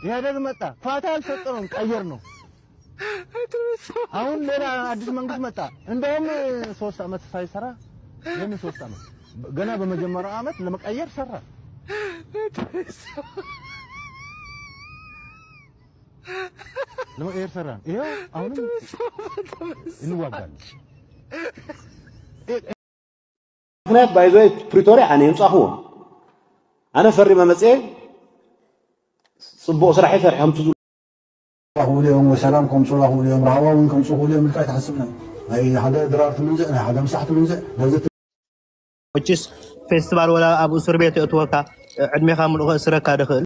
ኢህአዴግ መጣ፣ ፋታ አልሰጠውም፣ ቀየር ነው። አሁን ሌላ አዲስ መንግስት መጣ። እንደውም ሶስት ዓመት ሳይሰራ ይህን ሶስት ዓመት ገና በመጀመሪያው ዓመት ለመቀየር ሰራ፣ ለመቀየር ሰራ። ይኸው አሁንም እንዋጋለን። ምክንያት ባይዞ ፕሪቶሪያ ኣነ የምፃኹዎ ኣነ ፈሪመ መፅኤ ፅቡቅ ስራሕ ይሰርሐ ከምቲ ዝብሉ ክብሉ እዮም ወይ ሰላም ከምፅኡላ ክብሉ እዮም ራህዋ እውን ከምፅኡ ክብሉ እዮም ኢልካ ኣይትሓስብና ናይ ሓደ ድራር ትምንዝዕ ናይ ሓደ ምሳሕ ትምንዝዕ በዚ ኦችስ ፌስቲቫል ወላ ኣብ እስር ቤት የእትወካ ዕድሜኻ ሙሉእ ከእስረካ ድኽእል።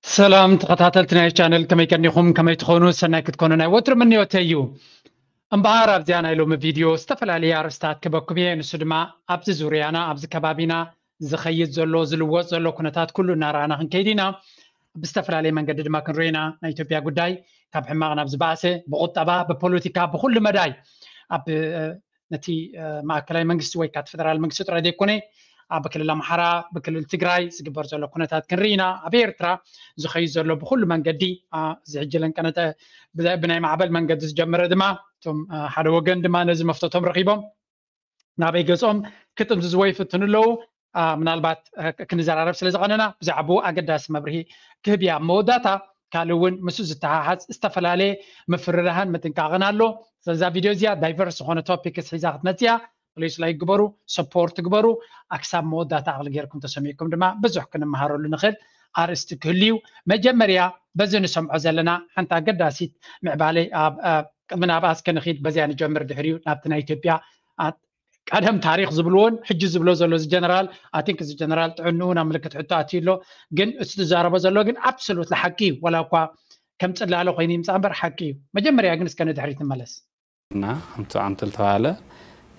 ሰላም ተኸታተልቲ ናይ ቻነል ከመይ ቀኒኹም ከመይ ትኾኑ ሰናይ ክትኮኑ ናይ ወትሩ ምንዮተይ እዩ። እምበኣር ኣብዚኣ ናይ ሎሚ ቪድዮ ዝተፈላለየ ኣርእስታት ክበኩም እየ። ንሱ ድማ ኣብዚ ዙርያና ኣብዚ ከባቢና ዝኸይድ ዘሎ ዝልወጥ ዘሎ ኩነታት ኩሉ እናረኣና ክንከይድ ኢና። ብዝተፈላለየ መንገዲ ድማ ክንርኢ ኢና። ናይ ኢትዮጵያ ጉዳይ ካብ ሕማቕ ናብ ዝበኣሰ ብቁጠባ ብፖለቲካ ብኩሉ መዳይ ኣብ ነቲ ማእከላይ መንግስቲ ወይ ካቲ ፌደራል መንግስቲ ጥራይ ዘይኮነ ኣብ ክልል ኣምሓራ ብክልል ትግራይ ዝግበር ዘሎ ኩነታት ክንርኢ ኢና። ኣብ ኤርትራ ዝኸይድ ዘሎ ብኩሉ መንገዲ ዝሕጂ ለንቀነጠ ብናይ ማዕበል መንገዲ ዝጀመረ ድማ እቶም ሓደ ወገን ድማ ነዚ መፍተቶም ረኺቦም ናበይ ገጾም ክጥምዝዝዎ ይፍትኑ ኣለዉ። ምናልባት ክንዘራረብ ስለ ዝቐነና ብዛዕባኡ ኣገዳሲ መብርሂ ክህብ እያ። ኣብ መወዳእታ ካልእ እውን ምስ ዝተሓሓዝ ዝተፈላለየ ምፍርራህን ምጥንቃቕን ኣሎ። ስለዛ ቪድዮ እዚኣ ዳይቨርስ ዝኾነ ቶፒክስ ሒዛ ክትመፅያ ፕሊስ ላይክ ግበሩ፣ ሰፖርት ግበሩ። ኣክሳብ መወዳእታ ኣቕሊ ጌርኩም ተሰሚዕኩም ድማ ብዙሕ ክንመሃረሉ ንኽእል ኣርእስቲ ክህሉ እዩ። መጀመርያ በዚ ንሰምዖ ዘለና ሓንቲ ኣገዳሲት ምዕባለ ኣብ ቅድሚ ናብኣ እስከ ንኺድ በዚያ ንጀምር ድሕሪኡ ናብቲ ናይ ኢትዮጵያ ቀደም ታሪክ ዝብልዎን ሕጂ ዝብሎ ዘሎ እዚ ጀነራል ኣቲንክ እዚ ጀነራል ጥዕንኡ ናብ ምልክት ሕቶ ኣትዩ ኣሎ ግን እቲ ዝዛረቦ ዘሎ ግን ኣብሶሉት ሓቂ እዩ ወላ እኳ ከም ፅላለ ኮይኑ ይምፃእ እምበር ሓቂ እዩ መጀመርያ ግን እስከ ንድሕሪት ንመለስ እና ከምቲ ዓንተ ዝተባሃለ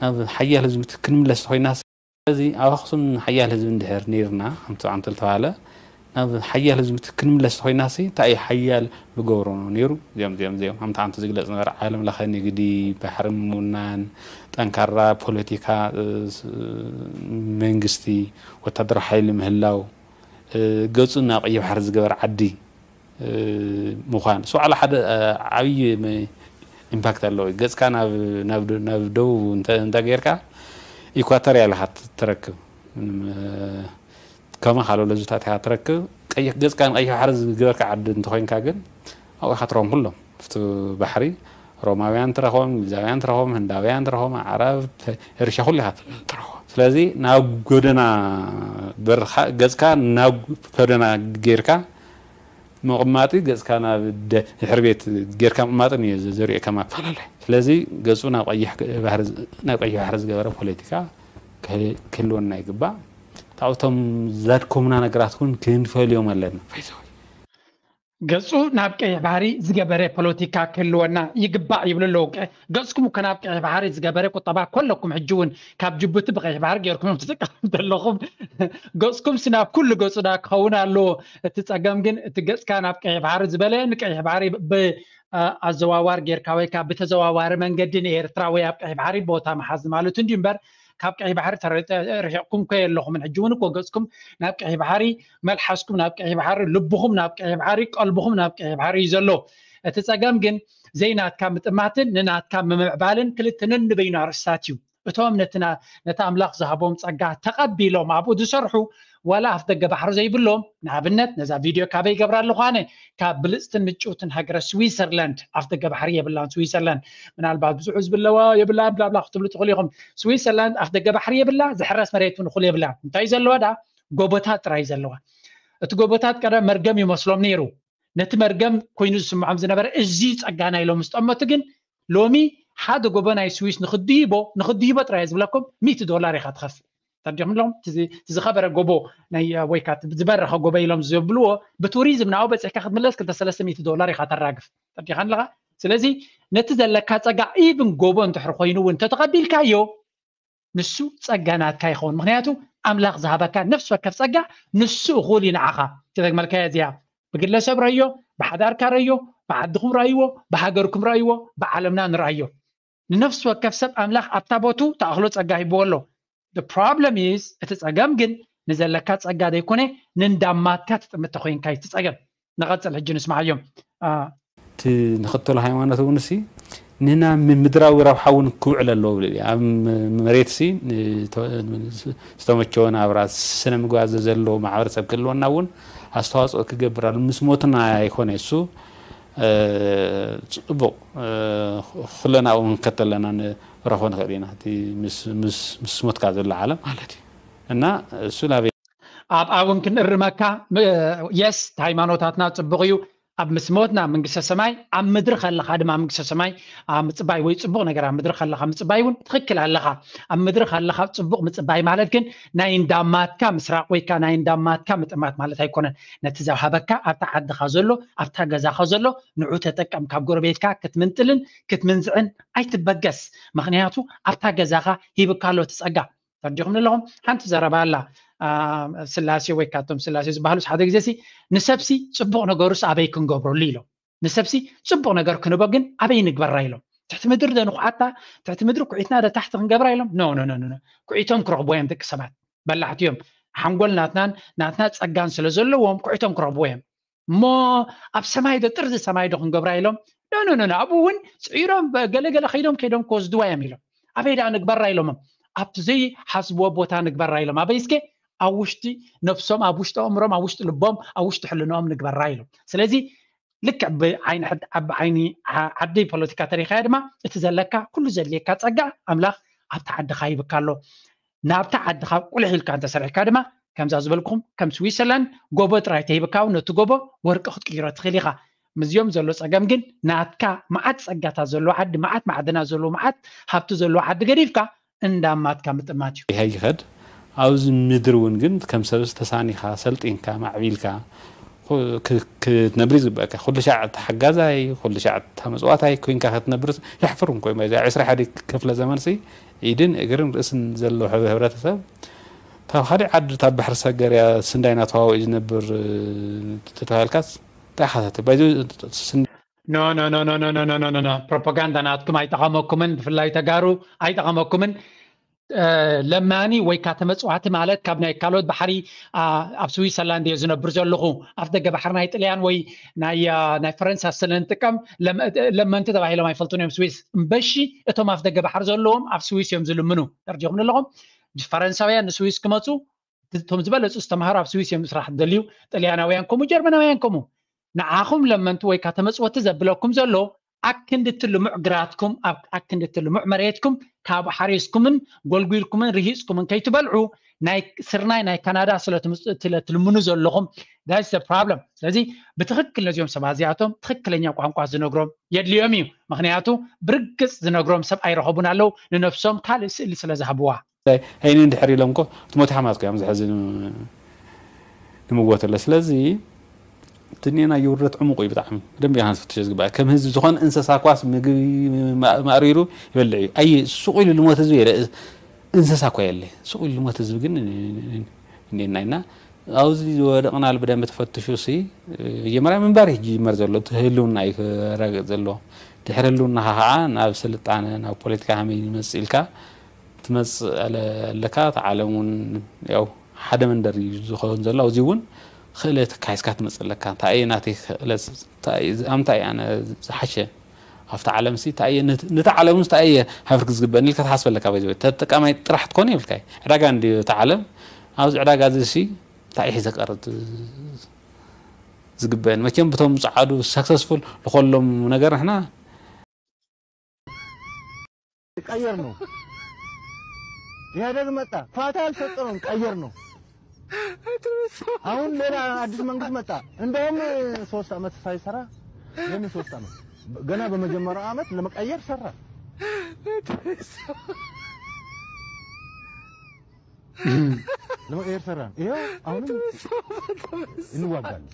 ናብ ሓያል ህዝቢ ክንምለስ ኮይና እዚ ኣብ ኣክሱም ሓያል ህዝቢ እንድሕር ነይርና ከምቲ ዓንተ ዝተባሃለ ናብ ሓያል ህዝቢ ክንምለስ ኮይና ሲ እንታይ ሓያል ብገብሮ ነይሩ እዚኦም እዚኦም እዚኦም ከምቲ ዓንተ ዝግለፅ ነበር ዓለም ለኸ ንግዲ ባሕሪ ምውናን ጠንካራ ፖለቲካ መንግስቲ ወታደራዊ ሓይሊ ምህላው ገፁ ናብ ቀይሕ ባሕሪ ዝገበር ዓዲ ምዃን እሱ ባዕሉ ሓደ ዓብዪ ኢምፓክት ኣለዎ ገፅካ ናብ ደቡብ እንተ ጌርካ ኢኳቶርያ ኣለካ ትረክብ ከማ ካልኦ ለዙታት ኢካ ትረክብ ገፅካ ንቀይሕ ባሕሪ ዝገበርካ ዓዲ እንተኮይንካ ግን ኣብኡ ኢካ ትረክቦም ኩሎም ኣብቲ ባሕሪ ሮማውያን ትረክቦም እንግሊዛውያን ትረክቦም ህንዳውያን ትረክቦም ኣዕራብ ኤርትራ ኩሉ ኢካ ትረክቦም ስለዚ ናብ ጎደና በርካ ገፅካ ናብ ጎደና ጌርካ ምቕማጢ ገፅካ ናብ ድሕሪ ቤት ጌርካ ምቕማጥን እዩ ዘሪኦ ከም ኣፈላለ ስለዚ ገፁ ናብ ቀይሕ ባሕሪ ዝገበረ ፖለቲካ ክህልወና ይግባእ ካብቶም ዘድከሙና ነገራት እውን ክንፈልዮም ኣለና ገፁ ናብ ቀይሕ ባሕሪ ዝገበረ ፖለቲካ ክህልወና ይግባእ ይብሉ ኣለዉ። ገፅኩም እኮ ናብ ቀይሕ ባሕሪ ዝገበረ ቁጠባ እኮ ኣለኩም። ሕጂ እውን ካብ ጅቡቲ ብቀይሕ ባሕሪ ገይርኩም እዮም ትጥቀሙ ዘለኹም። ገፅኩም ሲ ናብ ኩሉ ገፁ ዳ ክኸውን ኣለዎ። እቲ ፀገም ግን እቲ ገፅካ ናብ ቀይሕ ባሕሪ ዝበለ ንቀይሕ ባሕሪ ብኣዘዋዋር ጌርካ ወይ ከዓ ብተዘዋዋሪ መንገዲ ንኤርትራ ወይ ኣብ ቀይሕ ባሕሪ ቦታ ምሓዝ ማለት እንድዩ እምበር ካብ ቀይሕ ባሕሪ ርሒቕኩም ኮ የለኹምን ሕጂ እውን እኮ ገፅኩም ናብ ቀይሕ ባሕሪ መልሓስኩም ናብ ቀይሕ ባሕሪ ልብኹም ናብ ቀይሕ ባሕሪ ቀልብኹም ናብ ቀይሕ ባሕሪ እዩ ዘሎ እቲ ፀገም ግን ዘይናትካ ምጥማትን ንናትካ ምምዕባልን ክልተ ነንበይኑ ኣርእስታት እዩ እቶም ነቲ ኣምላኽ ዝሃቦም ጸጋ ተቐቢሎም ኣብኡ ዝሰርሑ ዋላ ኣፍ ደገ ባሕሪ ዘይብሎም ንኣብነት ነዛ ቪድዮ ካበይ ይገብራ ኣለኹ ኣነ ካብ ብልፅትን ምጭውትን ሃገረ ስዊዘርላንድ ኣፍ ደገ ባሕሪ የብላን ስዊዘርላንድ ምናልባት ብዙሕ ህዝቢ ኣለዋ የብላን ብላብላ ክትብሉ ትኽእሉ ኢኹም ስዊዘርላንድ ኣፍ ደገ ባሕሪ የብላ ዝሕረስ መሬት እውን እኹል የብላን እንታይ ዘለዋ ዳ ጎቦታት ጥራይ ዘለዋ እቲ ጎቦታት ቀደም መርገም ይመስሎም ነይሩ ነቲ መርገም ኮይኑ ዝስምዖም ዝነበረ እዚ ጸጋና ኢሎም ዝጠመቱ ግን ሎሚ ሓደ ጎቦ ናይ ስዊስ ንክድይቦ ንክድይቦ ጥራይ ዝብለኩም ሚእቲ ዶላር ኢኻ ትኸፍል ተዲኹም ኣለኹም ዝኸበረ ጎቦ ናይ ወይ ከዓ ዝበረኸ ጎቦ ኢሎም ዝብልዎ ብቱሪዝም ናብኡ በፂሕካ ክትምለስ ክልተ ሰለስተ ሚእቲ ዶላር ኢኻ ተራግፍ ተዲኻ ኣለኻ ስለዚ ነቲ ዘለካ ፀጋ ኢብን ጎቦ እንድሕር ኮይኑ እውን እንተተቐቢልካዮ ንሱ ጸጋ ናትካ ይኸውን። ምኽንያቱ ኣምላኽ ዝሃበካ ነፍሲ ወከፍ ጸጋ ንሱ እኹል እዩ ንዓኻ። ተደግመልካያ እዚኣ ብግለሰብ ረዮ፣ ብሓዳርካ ረዮ፣ ብዓድኹም ረይዎ፣ ብሃገርኩም ረይዎ፣ ብዓለምና ንረኣዮ። ንነፍሲ ወከፍ ሰብ ኣምላኽ ኣብታ ቦቱ ተኣኽሎ ጸጋ ሂብዎ ኣሎ። The problem is እቲ ጸገም ግን ንዘለካ ጸጋ ዘይኮነ ንእንዳማትካ ትጥምት ተኾይንካ እዩ እቲ ጸገም። ንቐጽል ሕጂ ንስምዓዮም። እቲ ንኽተሎ ሃይማኖት እውን ሲ ንና ምድራዊ ረብሓ እውን ክውዕል ኣለዎ ብል ኣብ መሬት ሲ ዝተመቸወ ናብራ ስነ ምግባር ዘለዎ ማሕበረሰብ ክህልወና እውን ኣስተዋፅኦ ክገብር ኣሎ ምስ ሞትና ኣይኮነ እሱ ፅቡቅ ኩለና እውን ከተለና ንረኽቦ ንኽእል ኢና ምስ ሞትካ ዘሎ ዓለም ማለት እዩ እና እሱ ናበይ ኣብኣ እውን ክንእርመካ የስ ሃይማኖታትና ፅቡቅ እዩ ኣብ ምስ ሞትና መንግስተ ሰማይ ኣብ ምድሪ ከለካ ድማ መንግስተ ሰማይ ምፅባይ ወይ ፅቡቅ ነገር ኣብ ምድሪ ከለካ ምፅባይ እውን ትክክል ኣለካ ኣብ ምድሪ ከለካ ፅቡቅ ምፅባይ ማለት ግን ናይ እንዳማትካ ምስራቅ ወይ ናይ እንዳማትካ ምጥማት ማለት ኣይኮነን ነቲ ዝሃበካ ኣብታ ዓድካ ዘሎ ኣብታ ገዛካ ዘሎ ንዑ ተጠቀም ካብ ጎረቤትካ ክትምንጥልን ክትምንዝዕን ኣይትበገስ ምክንያቱ ኣብታ ገዛካ ሂብካ ኣሎ ትፀጋ ተረዲኹም ኣለኹም ሓንቲ ዘረባ ኣላ ስላሴ ወይ ካብቶም ስላሴ ዝበሃሉስ ሓደ ግዜ ሲ ንሰብሲ ፅቡቕ ነገሩስ ኣበይ ክንገብረሉ ኢሎም ንሰብሲ ፅቡቕ ነገር ክንቦ ግን ኣበይ ንግበራ ኢሎም ትሕቲ ምድሪ ዶ ንኹዓታ ትሕቲ ምድሪ ኩዒትና ዶ ታሕቲ ክንገብራ ኢሎም ኖ ኖ ኖ ኩዒቶም ክረኽቡ እዮም ደቂ ሰባት በላሕቲ እዮም ሓንጎል ናትናን ናትና ፀጋን ስለ ዘለዎም ኩዒቶም ክረኽቡ እዮም እሞ ኣብ ሰማይ ዶ ጥርዚ ሰማይ ዶ ክንገብራ ኢሎም ኖ ኖ ኖ ኣብኡ እውን ፅዒሮም ገለገለ ከይዶም ከይዶም ክወስድዋ እዮም ኢሎም ኣበይ ደኣ ንግበራ ኢሎሞም ኣብቲ ዘይሓስብዎ ቦታ ንግበራ ኢሎም ኣበይ እስከ ኣብ ውሽጢ ነብሶም ኣብ ውሽጢ ኣእምሮም ኣብ ውሽጢ ልቦም ኣብ ውሽጢ ሕልንኦም ንግበራ ኢሎም ስለዚ ልክዕ ብዓይኒ ዓዲ ፖለቲካ ተሪኻያ ድማ እቲ ዘለካ ኩሉ ዘድልየካ ፀጋ ኣምላኽ ኣብቲ ዓድኻ ይብካ ኣሎ ናብታ ዓድኻ ቁልሕ ኢልካ እንተሰሪሕካ ድማ ከምዛ ዝበልኩም ከም ስዊሰርላንድ ጎቦ ጥራይ ተሂብካ እውን ነቲ ጎቦ ወርቂ ክትቅይሮ ትኽእል ኢኻ። ምስዚኦም ዘሎ ጸገም ግን ናትካ መዓት ጸጋታት ዘለዎ ዓዲ፣ መዓት ማዕድናት ዘለዎ፣ መዓት ሃብቲ ዘለዎ ዓዲ ገዲፍካ እንዳማትካ ምጥማት እዩ። ይኸድ ይኸድ ኣብዚ ምድሪ እውን ግን ከም ሰብስ ተሳኒኻ ሰልጢንካ ማዕቢልካ ክትነብር ዝግበአካ ኩሉ ሻዕ ተሓጋዛይ ኩሉ ሻዕ ተመፅዋታይ ኮይንካ ክትነብር የሕፍር እንኮ እዩ ዕስራ ሓደ ክፍለ ዘመን ሲ ኢድን እግርን ርእስን ዘሎ ሕብረተሰብ ካብ ሓደ ዓዲ ካብ ባሕሪ ሰገር እያ ስንዳይ እናተዋወኡ ዝነብር ተተባሂልካስ እንታይ ሓታት ባይዞ no no no no no no no no no no propaganda ናትኩም ኣይጠቐመኩምን ብፍላይ ተጋሩ ኣይጠቐመኩምን ለማኒ ወይ ካ ተመፅዋዕቲ ማለት ካብ ናይ ካልኦት ባሕሪ ኣብ ስዊሰርላንድ እየ ዝነብር ዘለኹ ኣፍ ደገ ባሕሪ ናይ ጥልያን ወይ ናይ ናይ ፈረንሳ ስለ ንጥቀም ለመንቲ ተባሂሎም ኣይፈልጡን እዮም ስዊስ እምበሺ እቶም ኣፍ ደገ ባሕሪ ዘለዎም ኣብ ስዊስ እዮም ዝልምኑ ተርዲኹም ኣለኹም ፈረንሳውያን ንስዊስ ክመፁ እቶም ዝበለፁ ዝተምሃሩ ኣብ ስዊስ እዮም ስራሕ ደልዩ ጥልያናውያን ከምኡ ጀርመናውያን ከምኡ ንዓኹም ለመንቲ ወይ ካ ተመፅወቲ ዘብለኩም ዘሎ ኣክንድቲ ልሙዕ ግራትኩም ኣክንድቲ ልሙዕ መሬትኩም ካብ ሓሪስኩምን ጎልጒልኩምን ርሂፅኩምን ከይትበልዑ ናይ ስርናይ ናይ ካናዳ ስለትልምኑ ዘለኹም ዳስ ፕሮብለም ስለዚ ብትክክል ነዚኦም ሰባት እዚኣቶም ትክክለኛ ቋንቋ ዝነግሮም የድልዮም እዩ ምክንያቱ ብርግፅ ዝነግሮም ሰብ ኣይረኸቡን ኣለው ንነብሶም ካልእ ስእሊ ስለ ዝሃብዋ ኣይነ እንድሕር ኢሎም ኮ እቲ ሞት ሓማት እዮም ዝሕዚ ንምወት ኣሎ ስለዚ ትኔና ይውርደት ዕሙቁ እዩ ብጣዕሚ ብደንብ ኢኻ ክትፍትሽ ዝግባእ ከም ህዝቢ ዝኾነ እንስሳ ኳስ ምግቢ ማእሪሩ ይበልዕ እዩ ኣይ ሱቕ ኢሉ ልሞት ህዝቢ የለ እንስሳ እኳ የለ ሱቕ ኢሉ ልሞት ህዝቢ ግን እኔና ኢና ኣብዚ ዝወደቕናሉ ብደንብ ተፈትሹ ሲ መጀመርያ ምንባር ይጅመር ዘሎ እቲ ህልውና እዩ ክረጋገፅ ዘለዎ ድሕሪ ህልውናኻ ከዓ ናብ ስልጣነ ናብ ፖለቲካ ከመይ ይመፅእ ኢልካ ትመፅእ ኣለካ እቲ ዓለም እውን ያው ሓደ መንደር እዩ ዝኸውን ዘሎ ኣብዚ እውን ክእለት ኣካይስካ ትመፅእ ኣለካ እንታይ እዩ ናተይ ክእለት ኣብ እንታይ ኣነ ዝሓሸ ኣብቲ ዓለም ሲ እንታይ እየ ነቲ ዓለም እንታይ እየ ሃፍርክ ዝግበአኒ ኢልካ ትሓስበ ኣለካ በዚ ተጠቃማይ ጥራሕ ትኮነ ይብልካ ዕዳጋ እንዲ እቲ ዓለም ኣብዚ ዕዳጋ እዚ ሲ እንታይ እዩ ዘቀርብ ዝግበአኒ መቸም ብቶም ፃዓዱ ሰክሰስፉል ዝኾሎም ነገር ንሕና ቀየር ነው። ኢህአዴግ መጣ፣ ፋታ አልሰጠውም፣ ቀየር ነው። አሁን ሌላ አዲስ መንግስት መጣ። እንደውም ሶስት አመት ሳይሰራ የምን ሶስት አመት ገና በመጀመሪያው አመት ለመቀየር ሰራ። ለመቀየር ሰራ። ይኸው አሁንም እንዋጋለን።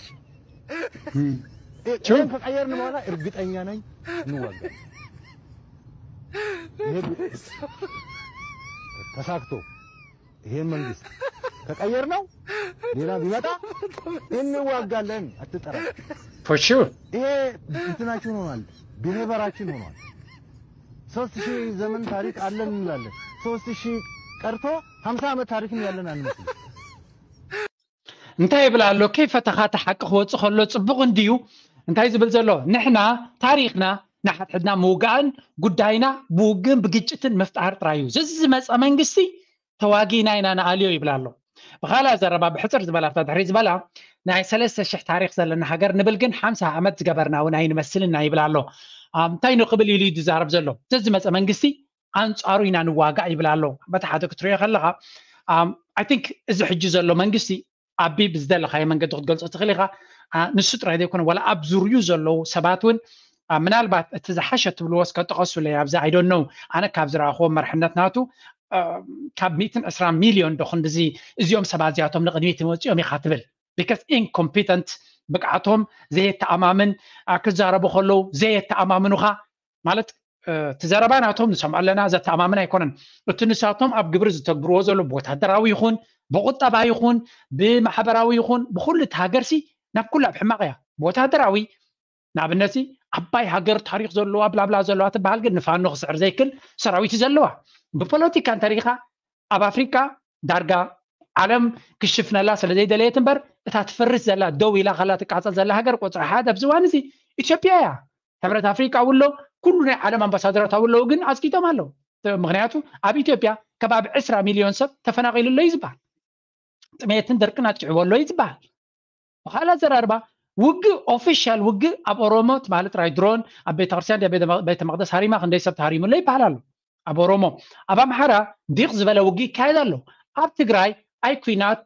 ይህን ከቀየርን በኋላ እርግጠኛ ነኝ እንዋጋለን። ይሄ ተሳክቶ ይሄን መንግስት ከቀየር ነው ሌላ ቢመጣ እንዋጋለን። አትጠራ። For sure. ይሄ እንትናችን ሆኗል፣ ቢሄቨራችን ሆኗል። ሶስት ሺህ ዘመን ታሪክ አለን እንላለን። ሶስት ሺህ ቀርቶ ሀምሳ ዓመት ታሪክም ያለን አንመስልም። እንታይ ይብል ኣሎ? ከይፈተኻ እቲ ሓቂ ክወፅእ ከሎ ፅቡቕ እንድዩ። እንታይ ዝብል ዘሎ? ንሕና ታሪኽና ንሓድሕድና ምውጋእን ጉዳይና ብውግእን ብግጭትን ምፍጣር ጥራይ እዩ። እዚ ዝመፀ መንግስቲ ተዋጊና ኢና ንኣልዮ ይብል ኣሎ። ብኻልእ ዘረባ ብሕፅር ዝበላ ኣብታ ድሕሪ ዝበላ ናይ ሰለስተ ሽሕ ታሪኽ ዘለና ሃገር ንብል፣ ግን ሓምሳ ዓመት ዝገበርና እውን ኣይንመስልን ኢና ይብል ኣሎ። እንታይ ንክብል ኢሉ እዩ ዝዛረብ ዘሎ? እዚ ዝመፀ መንግስቲ ኣንፃሩ ኢና ንዋጋእ ይብል ኣሎ። በቲ ሓደ ክትሪኦ ከለኻ I think እዚ ሕጂ ዘሎ መንግስቲ ኣቢ ብዝደለኻዮ መንገዲ ክትገልፆ ትኽእል ኢኻ። ንሱ ጥራይ ዘይኮነ ዋላ ኣብ ዙርዩ ዘለዉ ሰባት እውን ምናልባት እቲ ዝሓሸ ትብልዎ እስከ ጠቐሱለይ ኣብዚ I don't know። ኣነ ካብ ዝረኣኽዎ መርሕነት ናቱ ካብ ሚእትን ዕስራን ሚልዮን ዶ ክንድዚ እዚኦም ሰባት እዚኣቶም ንቕድሚት መፂኦም ኢኻ ትብል። Because incompetent፣ ብቅዓቶም ዘየተኣማምን፣ ክዛረቡ ከለዉ ዘየተኣማምኑኻ ማለት እቲ ዘረባ ናቶም ንሰምዖ ኣለና፣ ዘተኣማምን ኣይኮነን። እቲ ንሳቶም ኣብ ግብሪ ዝተግብርዎ ዘሎ ብወታደራዊ ይኹን ብቁጠባ ይኹን ብማሕበራዊ ይኹን ብኩሉ እቲ ሃገርሲ ናብ ኩሉ ኣብ ሕማቕ እያ። ብወታደራዊ ንኣብነት ዓባይ ሃገር ታሪኽ ዘለዋ ብላብላ ዘለዋ ትበሃል፣ ግን ንፋኖ ክስዕር ዘይክል ሰራዊት ዘለዋ። ብፖለቲካ እንተሪኻ ኣብ ኣፍሪካ ዳርጋ ዓለም ክሽፍነላ ስለ ዘይደለየት እምበር እታ ትፈርስ ዘላ ደው ኢላ ከላ ትቃፀል ዘላ ሃገር ቁፅሪ ሓደ ኣብዚ እዋን እዚ ኢትዮጵያ እያ። ሕብረት ኣፍሪካ እውን ኣሎ፣ ኩሉ ናይ ዓለም ኣምባሳደራት እውን ኣለዉ፣ ግን ኣፅቂጦም ኣለዉ። ምክንያቱ ኣብ ኢትዮጵያ ከባቢ ዕስራ ሚልዮን ሰብ ተፈናቒሉ ኣሎ እዩ ዝበሃል። ጥሜትን ድርቅን ኣጥቂዕዎ ኣሎ እዩ ዝበሃል። ብካልእ ኣዘራርባ ውግእ ኦፊሻል ውግእ ኣብ ኦሮሞ ትማሊ ጥራይ ድሮን ኣብ ቤተክርስትያን ቤተ መቅደስ ሃሪማ ክንደይ ሰብ ተሃሪሙ ኣሎ ይበሃል ኣሎ ኣብ ኦሮሞ። ኣብ ኣምሓራ ዲቕ ዝበለ ውግእ ይካየድ ኣሎ። ኣብ ትግራይ ኣይ ኩናት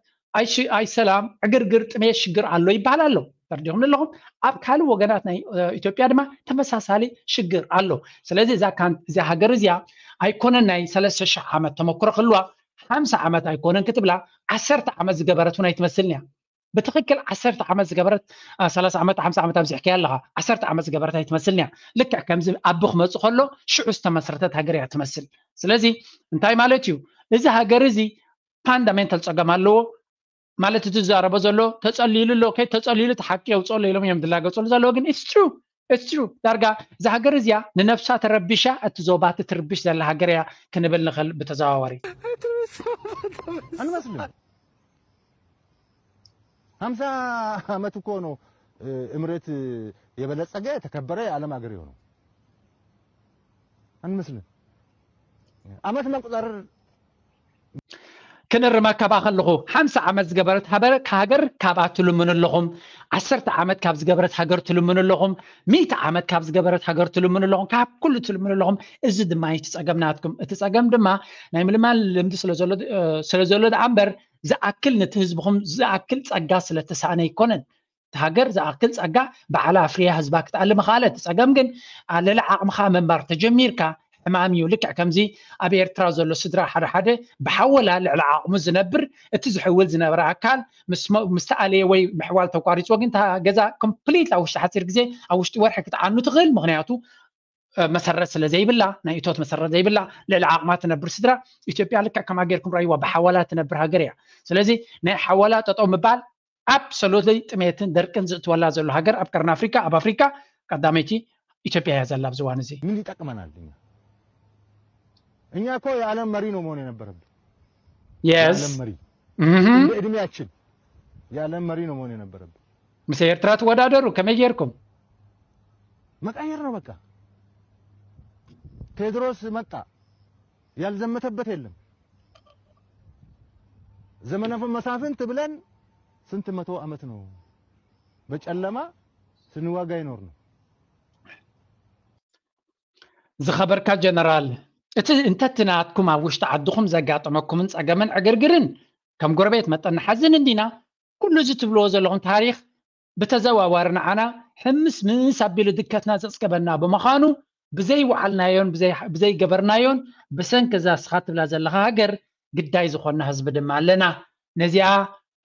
ኣይ ሰላም ዕግርግር ጥሜት ሽግር ኣሎ ይበሃል ኣሎ። ተረዲኹም ኣለኹም። ኣብ ካልእ ወገናት ናይ ኢትዮጵያ ድማ ተመሳሳሊ ሽግር ኣሎ። ስለዚ እዛ ሃገር እዚኣ ኣይኮነን ናይ ሰለስተ ሽሕ ዓመት ተመክሮ ክህልዋ ሓምሳ ዓመት ኣይኮነን ክትብላ ዓሰርተ ዓመት ዝገበረት እውን ኣይትመስልን እያ። ብትኽክል ዓሰርተ ዓመት ዝገበረት ሰላሳ ዓመት ሓምሳ ዓመት ኣብዚሕካያ ኣለኻ። ዓሰርተ ዓመት ዝገበረት ኣይትመስልን እያ። ልክዕ ከምዚ ኣቢ ክመፅእ ከሎ ሽዑ ዝተመስረተት ሃገር እያ ትመስል። ስለዚ እንታይ ማለት እዩ? እዚ ሃገር እዚ ፋንዳሜንታል ፀገም ኣለዎ ማለት እቲ ዝዛረቦ ዘሎ ተፀሊሉ ኣሎ። ከይ ተፀሊሉ እቲ ሓቂ የውፅኦ ኣሎ ኢሎም እዮም ዝላገፅሉ ዘለዉ። ግን it's true it's true ዳርጋ እዛ ሃገር እዚኣ ንነብሳ ተረቢሻ እቲ ዞባ ትትርብሽ ዘላ ሃገር እያ ክንብል ንኽእል ብተዘዋዋሪ። አንመስልም። ሀምሳ ዓመት እኮ ነው እምሬት የበለጸገ የተከበረ የዓለም ሀገር የሆነው። አንመስልም። ዓመት መቁጠር ክንርመካ ከለኹ ሓምሳ ዓመት ዝገበረት ሃገር ካብኣ ትልምኑ ኣለኹም። ዓሰርተ ዓመት ካብ ዝገበረት ሃገር ትልምኑ ኣለኹም። ሚእቲ ዓመት ካብ ዝገበረት ሃገር ትልምኑ ኣለኹም። ካብ ኩሉ ትልምኑ ኣለኹም። እዚ ድማ እቲ ጸገም ናትኩም። እቲ ጸገም ድማ ናይ ምልማን ልምዲ ስለ ዘሎ ደኣ እምበር ዝኣክል ነቲ ህዝብኹም ዝኣክል ጸጋ ስለ ተሳእነ ኣይኮነን። እታ ሃገር ዝኣክል ጸጋ ባዕላ ኣፍርያ ህዝባ ክትኣሊ ምኽኣለት። እቲ ጸገም ግን ልዕሊ ዓቕምኻ ምንባር ተጀሚርካ ሕማም እዩ። ልክዕ ከምዚ ኣብ ኤርትራ ዘሎ ስድራ ሓደ ሓደ ብሓወላ ልዕሊ ዓቕሙ ዝነብር፣ እቲ ዝሕውል ዝነበረ ኣካል ምስ ተኣለየ ወይ ምሕዋል ተቋሪፅዎ ግን እታ ገዛ ኮምፕሊት ኣብ ውሽጢ ሓፂር ግዜ ኣብ ውሽጢ ወርሒ ክትዓኑ ትኽእል። ምክንያቱ መሰረት ስለ ዘይብላ፣ ናይ እቶት መሰረት ዘይብላ ልዕሊ ዓቕማ ትነብር ስድራ። ኢትዮጵያ ልክዕ ከማ ጌርኩም ረኣይዋ ብሓወላ ትነብር ሃገር እያ። ስለዚ ናይ ሓወላ ጠጠው ምባል ኣብሶሉትሊ ጥሜትን ደርቅን ዝእትወላ ዘሎ ሃገር ኣብ ቀርኒ ኣፍሪካ ኣብ ኣፍሪካ ቀዳመይቲ ኢትዮጵያ እያ ዘላ ኣብዚ እዋን እዚ። ምን ይጠቅመናል? እኛ እኛ እኮ የዓለም መሪ ነው መሆን የነበረብን። የስ የዓለም መሪ እህ እንደ እድሜያችን የዓለም መሪ ነው መሆን የነበረብን። ምስ ኤርትራ ትወዳደሩ ከመይ ጌርኩም? መቀየር ነው በቃ። ቴድሮስ መጣ፣ ያልዘመተበት የለም። ዘመነ መሳፍንት ብለን ስንት መቶ ዓመት ነው በጨለማ ስንዋጋ ይኖር ነው። ዝኸበርካ ጀነራል፣ እቲ እንተቲ ናትኩም ኣብ ውሽጢ ዓድኹም ዘጋጠመኩምን ጸገምን ዕግርግርን ከም ጎረቤት መጠን ንሓዝን እንዲና። ኩሉ እዚ ትብልዎ ዘለኹም ታሪኽ ብተዘዋዋሪ ንዓና ሕምስ ምስ ኣቢሉ ድከትና ዘጽገበና ብምዃኑ ብዘይወዓልናዮን ብዘይገበርናዮን ብሰንኪ እዛ እስኻ ትብላ ዘለኻ ሃገር ግዳይ ዝኾንና ህዝቢ ድማ ኣለና። ነዚኣ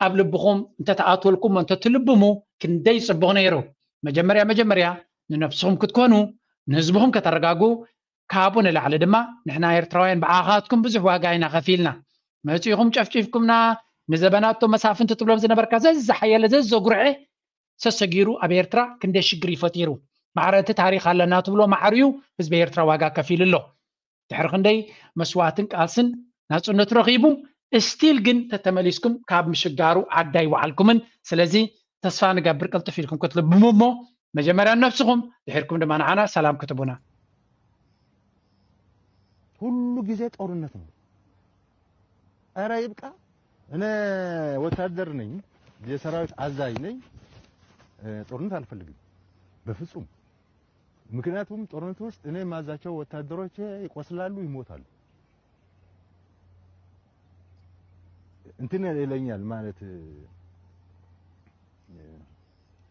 ኣብ ልብኹም እንተተኣትወልኩም እንተትልብሙ ክንደይ ጽቡቕ ነይሩ። መጀመርያ መጀመርያ ንነብስኹም ክትኮኑ ንህዝብኹም ከተረጋጉ ካብኡ ንላዕሊ ድማ ንሕና ኤርትራውያን ብዓኻትኩም ብዙሕ ዋጋ ኢና ከፊልና። መጺኹም ጨፍጪፍኩምና። ንዘበናት እቶም መሳፍንቲ ትብሎም ዝነበርካ ዘዝሓየለ ዘዝዘጉርዐ ሰሰጊሩ ኣብ ኤርትራ ክንደይ ሽግር ይፈጢሩ። ማዕረ እቲ ታሪኽ ኣለና ትብሎ ማዕርዩ ህዝቢ ኤርትራ ዋጋ ከፊሉ ኣሎ። ድሕሪ ክንደይ መስዋእትን ቃልስን ናጽነቱ ረኺቡ እስቲል ግን ተተመሊስኩም ካብ ምሽጋሩ ዓዳ ይወዓልኩምን። ስለዚ ተስፋ ንገብር ቅልጥፍ ኢልኩም ክትልብሙ እሞ መጀመርያ ነብስኹም ድሕርኩም ድማ ንዓና ሰላም ክትቡና። ሁሉ ጊዜ ጦርነት ነው። ኧረ ይብቃ። እኔ ወታደር ነኝ፣ የሰራዊት አዛዥ ነኝ። ጦርነት አልፈልግም በፍጹም። ምክንያቱም ጦርነት ውስጥ እኔ የማዛቸው ወታደሮች ይቆስላሉ፣ ይሞታሉ። እንትን ይለኛል ማለት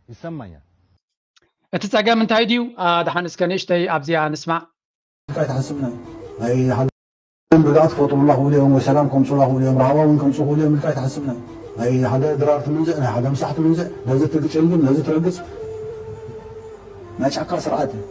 ይሰማኛል። እቲ ጸገም እንታይ ድዩ? ደሓን እስከ ንእሽተይ ኣብዚኣ ንስማዕ። እንታይ ትሓስብና? ናይ ሓለም ርግኣት ክፈጥሩላ ክእሉ እዮም ወይ ሰላም ከምፁላ ክእሉ እዮም፣ ራህዋ እውን ከምፁ ክእሉ እዮም ኢልካ ኣይትሓስብና? ናይ ሓደ ድራር ትምንዝዕ፣ ናይ ሓደ ምሳሕ ትምንዝዕ፣ ነዚ ትግጭልግል፣ ነዚ ትረግፅ ናይ ጫካ ስርዓት እዩ።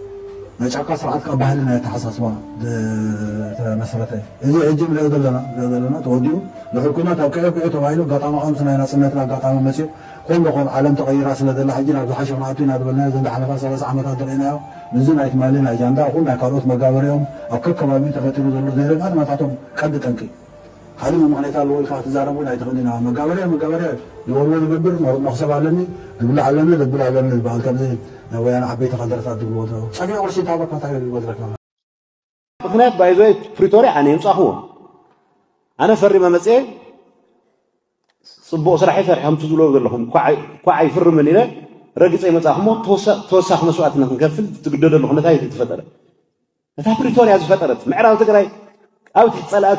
ናይ ጫካ ስርዓት ካብ ባህሊ ናይ ኣተሓሳስባ ዝተመስረተ እዩ። እዚ ሕጂ ንሪኦ ዘለና ንሪኦ ዘለና ተወዲኡ ንሕኩናት ኣብ ቅዒ ቅዒ ተባሂሉ ኣጋጣሚ ከምዚ ናይ ናፅነትና ኣጋጣሚ መፅኡ ኮን በኮን ዓለም ተቐይራ ስለ ዘላ ሕጂ ናብ ዝሓሸ መኣቱ ኢና ዝበልናዮ እዘን ዝሓለፋ ሰላሳ ዓመታት ዝረእናዮ ምስዚ ናይ ትማሊ ናይ ጃንዳ ይኹን ናይ ካልኦት መጋበሪኦም ኣብ ከከባቢኡ ተፈጢሩ ዘሎ ዘይርግኣት ናታቶም ቀንዲ ጠንቂ እዩ። ካልእ መምኽነይታ ኣለዎ ኢልካ ክትዛረብ እውን ኣይትኽእልን ኢኻ። መጋበርያ መጋበርያ እዩ። ዝወልዎ ዝገብር መ- መኽሰብ ኣለኒ፣ ዝብላዕ ኣለኒ፣ ዘብል ኣለኒ ዝበሃል ከምዚ ናይ ወያነ ዓበይቲ ከደረታት ዝብልዎ ዘለዉ። ጸግዒ ቁርሲ እንተሃበካ እንታይ ይበልካ? ምኽንያት ባይዞይ ፕሪቶርያ ኣነ የምጻኹዎ። ኣነ ፈሪመ መጽየ ጽቡቕ ስራሕ ይሰርሕ ከምቲ ዝብሎ ዘለኹም ኳዕ ኣይፍርምን ኢለ ረግጸ ይመጻኹሞ ተወሳኺ መስዋእትነት ንከፍል ትግደደሉ ኩነታት እዩ ተፈጠረ። እታ ፕሪቶርያ ዝፈጠረት ምዕራብ ትግራይ ኣብ ትሕቲ ጸላኢ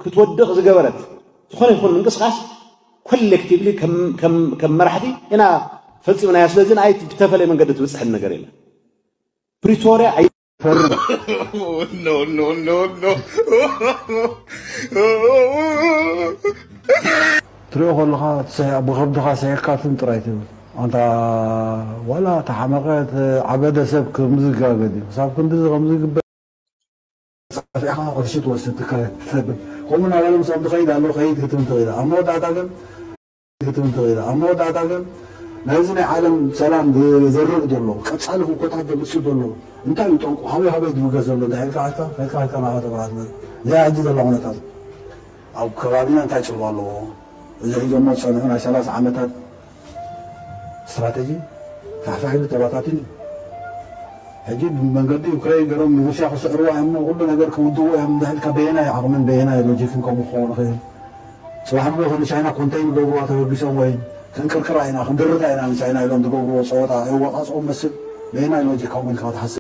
ክትወድቕ ዝገበረት ዝኾነ ይኹን ምንቅስቃስ ኮሌክቲቭሊ ከም መራሕቲ ኢና ፈፂምናያ። ስለዚ ንኣይ ብተፈለየ መንገዲ ትብፅሕን ነገር የለን። ፕሪቶርያ ኣይፈርም። ትሪኦ ከለኻ ብኸብድኻ ስሒቕካ ትም ጥራይ ትብል ኣንታ ዋላ ተሓመቐ ዓበደ ሰብ ከምዚ ይጋገድ እዩ ክሳብ ክንድዚ ከምዚ ይግበር ጸፊዕኻ ቅርሺ ትወስድ ትካየድ ትሰብብ ከምኡ እናበለ ምሳም ትኸይድ ኣሎ ከይድ ክትብል ትኽእል ኣብ መወዳእታ ግን ክትብል ትኽእል ኣብ መወዳእታ ግን ናይዚ ናይ ዓለም ሰላም ዘርቕ ዘሎ ቀጻሊ ህኮታት ዘምጽእ ዘሎ እንታይ እዩ ጠንቁ ሃበይ ሃበይ ዝብገስ ዘሎ እንታይ ኢልካ ኢልካ ኢልካ ኢልካ ናኻ ተብራት እዚኣ ሕጂ ዘላ ኩነታት ኣብ ከባቢና እንታይ ጽልዋ ኣለዎ እዚ ሒዞሞ ዝጸንሑ ናይ ሰላሳ ዓመታት ስትራተጂ ፋሕፋሕ ኢሉ ተባታቲን እዩ ሕጂ ብመንገዲ ዩክሬን ገሮም ንሩስያ ክስዕርዋ እዮም ኩሉ ነገር ክውድዎ እዮም እንድሕልካ በየናይ ዓቕምን በየናይ ሎጂክን ከምኡ ክኸውን ይኽእል ጽባሕ ንግሆ ንቻይና ኮንተይን ገብርዋ ተበጊሶም ወይ ክንቅርቅራ ኢና ክንድርታ ኢና ንቻይና ኢሎም ዝገብርዎ ፀወታ የዋቃፅኦም መስል በየናይ ሎጂክ ከምኡ ኢልካ ክትሓስብ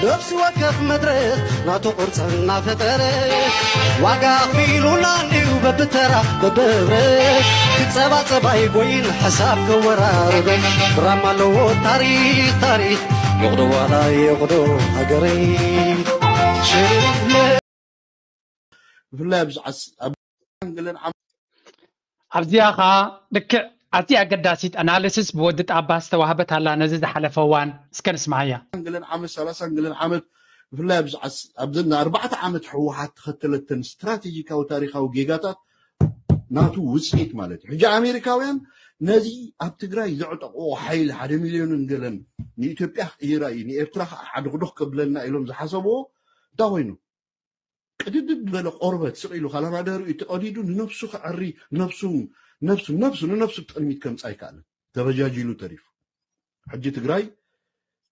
ነፍሲ ወከፍ መድረኽ ናቱ ቅርፂ እናፈጠረ ዋጋ ኣኽፊሉና እንድዩ በብተራ በብህብረ ክፀባፀባ ይጎይን ሓሳብ ከወራርዶ ድራማ ኣለዎ ታሪክ ታሪክ ይቕዶ ዋላ ይቕዶ ሃገረይ ሽለ ብፍላይ ኣብዚ ዓስ- ኣብ ገለን ዓም- ኣብዚኣ ኸዓ ልክዕ ኣዝያ ኣገዳሲት ኣናሊሲስ ብወዲ ጣባ ዝተዋህበት ኣላ ነዚ ዝሓለፈ እዋን እስከ ንስምዓያ። ገለን ዓመት ሰላሳን ገለን ዓመት ብፍላይ ኣብዚ ዓስ- ኣብዚ ኣርባዕተ ዓመት ህወሓት ተኸተለተን ስትራቴጂካዊ ታሪካዊ ጌጋታት ናቱ ውፅኢት ማለት እዩ። ሕጂ ኣሜሪካውያን ነዚ ኣብ ትግራይ ዘዕጠቕዎ ሓይሊ ሓደ ሚልዮንን ገለን ንኢትዮጵያ ክቕይራ እዩ ንኤርትራ ከዓ ዓድኹዶኽ ከብለና ኢሎም ዝሓሰብዎ እንታይ ኮይኑ ቅድድድ ዝበለ ቆርበት ስቕ ኢሉ ካላማደሩ እዩ ተቐዲዱ ንነብሱ ክዕሪ ነብሱ ነብሱ ነብሱ ንነብሱ ጥርሚት ከምፃ ኣይከኣልን ተበጃጂሉ ተሪፉ ሕጂ ትግራይ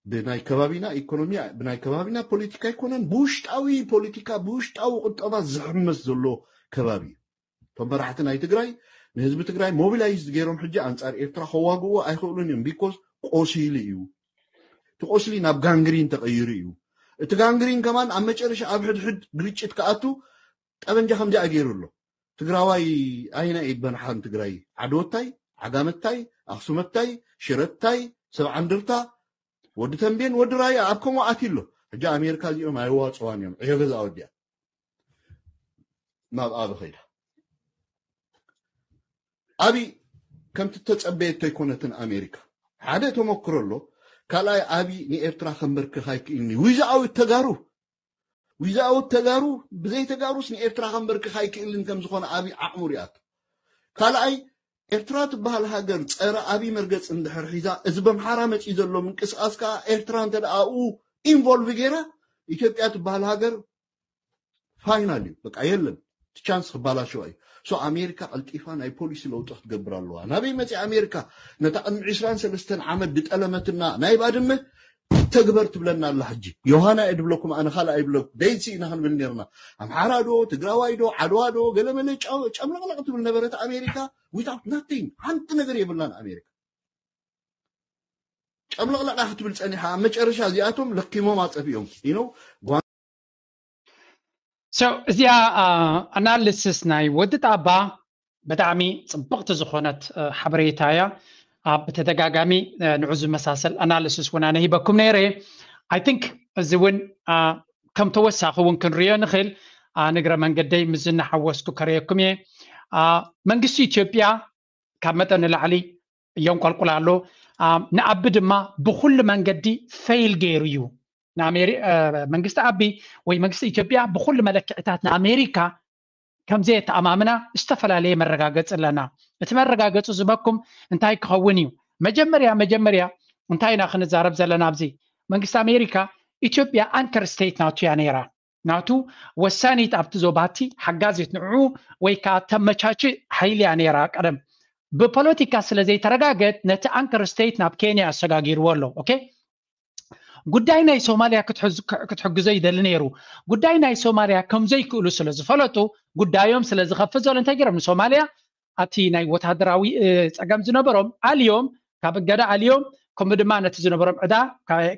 ብናይ ከባቢና ኢኮኖሚ ብናይ ከባቢና ፖለቲካ ኣይኮነን ብውሽጣዊ ፖለቲካ ብውሽጣዊ ቁጠባ ዝሕመስ ዘሎ ከባቢ እዩ እቶም መራሕቲ ናይ ትግራይ ንህዝቢ ትግራይ ሞቢላይዝ ገይሮም ሕጂ ኣንፃር ኤርትራ ከዋግዎ ኣይኽእሉን እዮም ቢኮዝ ቆሲሉ እዩ እቲ ቆስሊ ናብ ጋንግሪን ተቐይሩ እዩ እቲ ጋንግሪን ከማን ኣብ መጨረሻ ኣብ ሕድሕድ ግርጭት ክኣቱ ጠበንጃ ከምዚኣ ገይሩ ኣሎ ትግራዋይ ኣይና እዩ በንሓን ትግራይ ዓድወታይ ዓጋመታይ ኣክሱመታይ ሽረታይ ሰብዓ እንድርታ ወዲ ተንቤን ወዲ ራያ ኣብ ከምኡ ኣትዩ ኣሎ ሕጂ ኣሜሪካ እዚኦም ኣይዋፅዋን እዮም ዕዮ ገዛ ወዲያ ናብ ኣብ ኸይዳ ኣብይ ከምቲ ተጸበየቶ ኣይኮነትን ኣሜሪካ ሓደ ተመክሮ ኣሎ ካልኣይ ኣብይ ንኤርትራ ከንበርክኽ ኣይክእልን እዩ ዊዛኣዊት ተጋሩ ዊዛኣዊት ተጋሩ ብዘይ ተጋሩስ ንኤርትራ ከንበርክኽ ኣይክእልን ከም ዝኾነ ኣብይ ዓቕሙ ሪኣቶ ካልኣይ ኤርትራ ትበሃል ሃገር ጸረ ኣብይ መርገጽ እንድሕር ሒዛ እዚ በምሓራ መጺኡ ዘሎ ምንቅስቃስ ከዓ ኤርትራ እንተ ደኣ ኣብኡ ኢንቮልቭ ገይራ ኢትዮጵያ ትበሃል ሃገር ፋይናል እዩ በቃ የለን እቲ ቻንስ ክባላሸዋ እዩ። ሶ ኣሜሪካ ቀልጢፋ ናይ ፖሊሲ ለውጢ ክትገብር ኣለዋ። ናበይ መፂ ኣሜሪካ? ነታ ቅድሚ ዕስራን ሰለስተን ዓመት ዝጠለመትና ናይ ባድመ ተግበር ትብለና ኣላ። ሕጂ ዮሃና እየ ድብለኩም፣ ኣነ ካልእ ኣይብለኩም። ደይሲ ኢና ክንብል ነርና። ኣምሓራ ዶ ትግራዋይ ዶ ዓድዋ ዶ ገለመለ ጨምለቕለቕ ትብል ነበረት ኣሜሪካ። ዊታውት ናቲንግ፣ ሓንቲ ነገር የብላን ኣሜሪካ። ጨምለቕለቓ ክትብል ፀኒሓ፣ ኣብ መጨረሻ እዚኣቶም ለኪሞም ኣፀፊኦም ኢኖ እዚኣ ኣናሊሲስ ናይ ወዲ ጣባ ብጣዕሚ ፅብቕቲ ዝኾነት ሓበሬታ እያ። ኣብ ተደጋጋሚ ንዑ ዝመሳሰል ኣናሊሲስ እውን ኣነ ሂበኩም ነይረ። ኣይ ቲንክ እዚ እውን ከም ተወሳኺ እውን ክንሪኦ ንኽእል። ንግረ መንገደይ ምስ ዝናሓወስኩ ከርእየኩም እየ። መንግስቲ ኢትዮጵያ ካብ መጠን ንላዕሊ የንቆልቁል ኣሎ። ንኣቢ ድማ ብኩሉ መንገዲ ፌል ገይሩ እዩ። መንግስቲ ኣቢ ወይ መንግስቲ ኢትዮጵያ ብኩሉ መለክዕታት ንኣሜሪካ ከምዘየተኣማምና ዝተፈላለየ መረጋገፂ ኣለና። እቲ መረጋገፂ ዝበኩም እንታይ ክኸውን እዩ? መጀመርያ መጀመርያ እንታይ ኢና ክንዛረብ ዘለና ኣብዚ? መንግስቲ ኣሜሪካ ኢትዮጵያ ኣንከር ስቴት ናቱ እያ ነይራ። ናቱ ወሳኒት ኣብቲ ዞባቲ ሓጋዚት ንዕኡ ወይ ከዓ ተመቻችእ ሓይሊ እያ ነይራ ቀደም። ብፖለቲካ ስለ ዘይተረጋገጥ ነቲ ኣንከር ስቴት ናብ ኬንያ ኣሰጋጊርዎ ኣሎ። ኦኬ፣ ጉዳይ ናይ ሶማልያ ክትሕግዞ ይደሊ ነይሩ። ጉዳይ ናይ ሶማልያ ከም ዘይክእሉ ስለ ዝፈለጡ ጉዳዮም ስለ ዝኸፍት ዘሎ እንታይ ገይሮም ንሶማልያ ኣብቲ ናይ ወታደራዊ ፀገም ዝነበሮም ኣልዮም ካብ እገዳ ኣልዮም ከምኡ ድማ ነቲ ዝነበሮም ዕዳ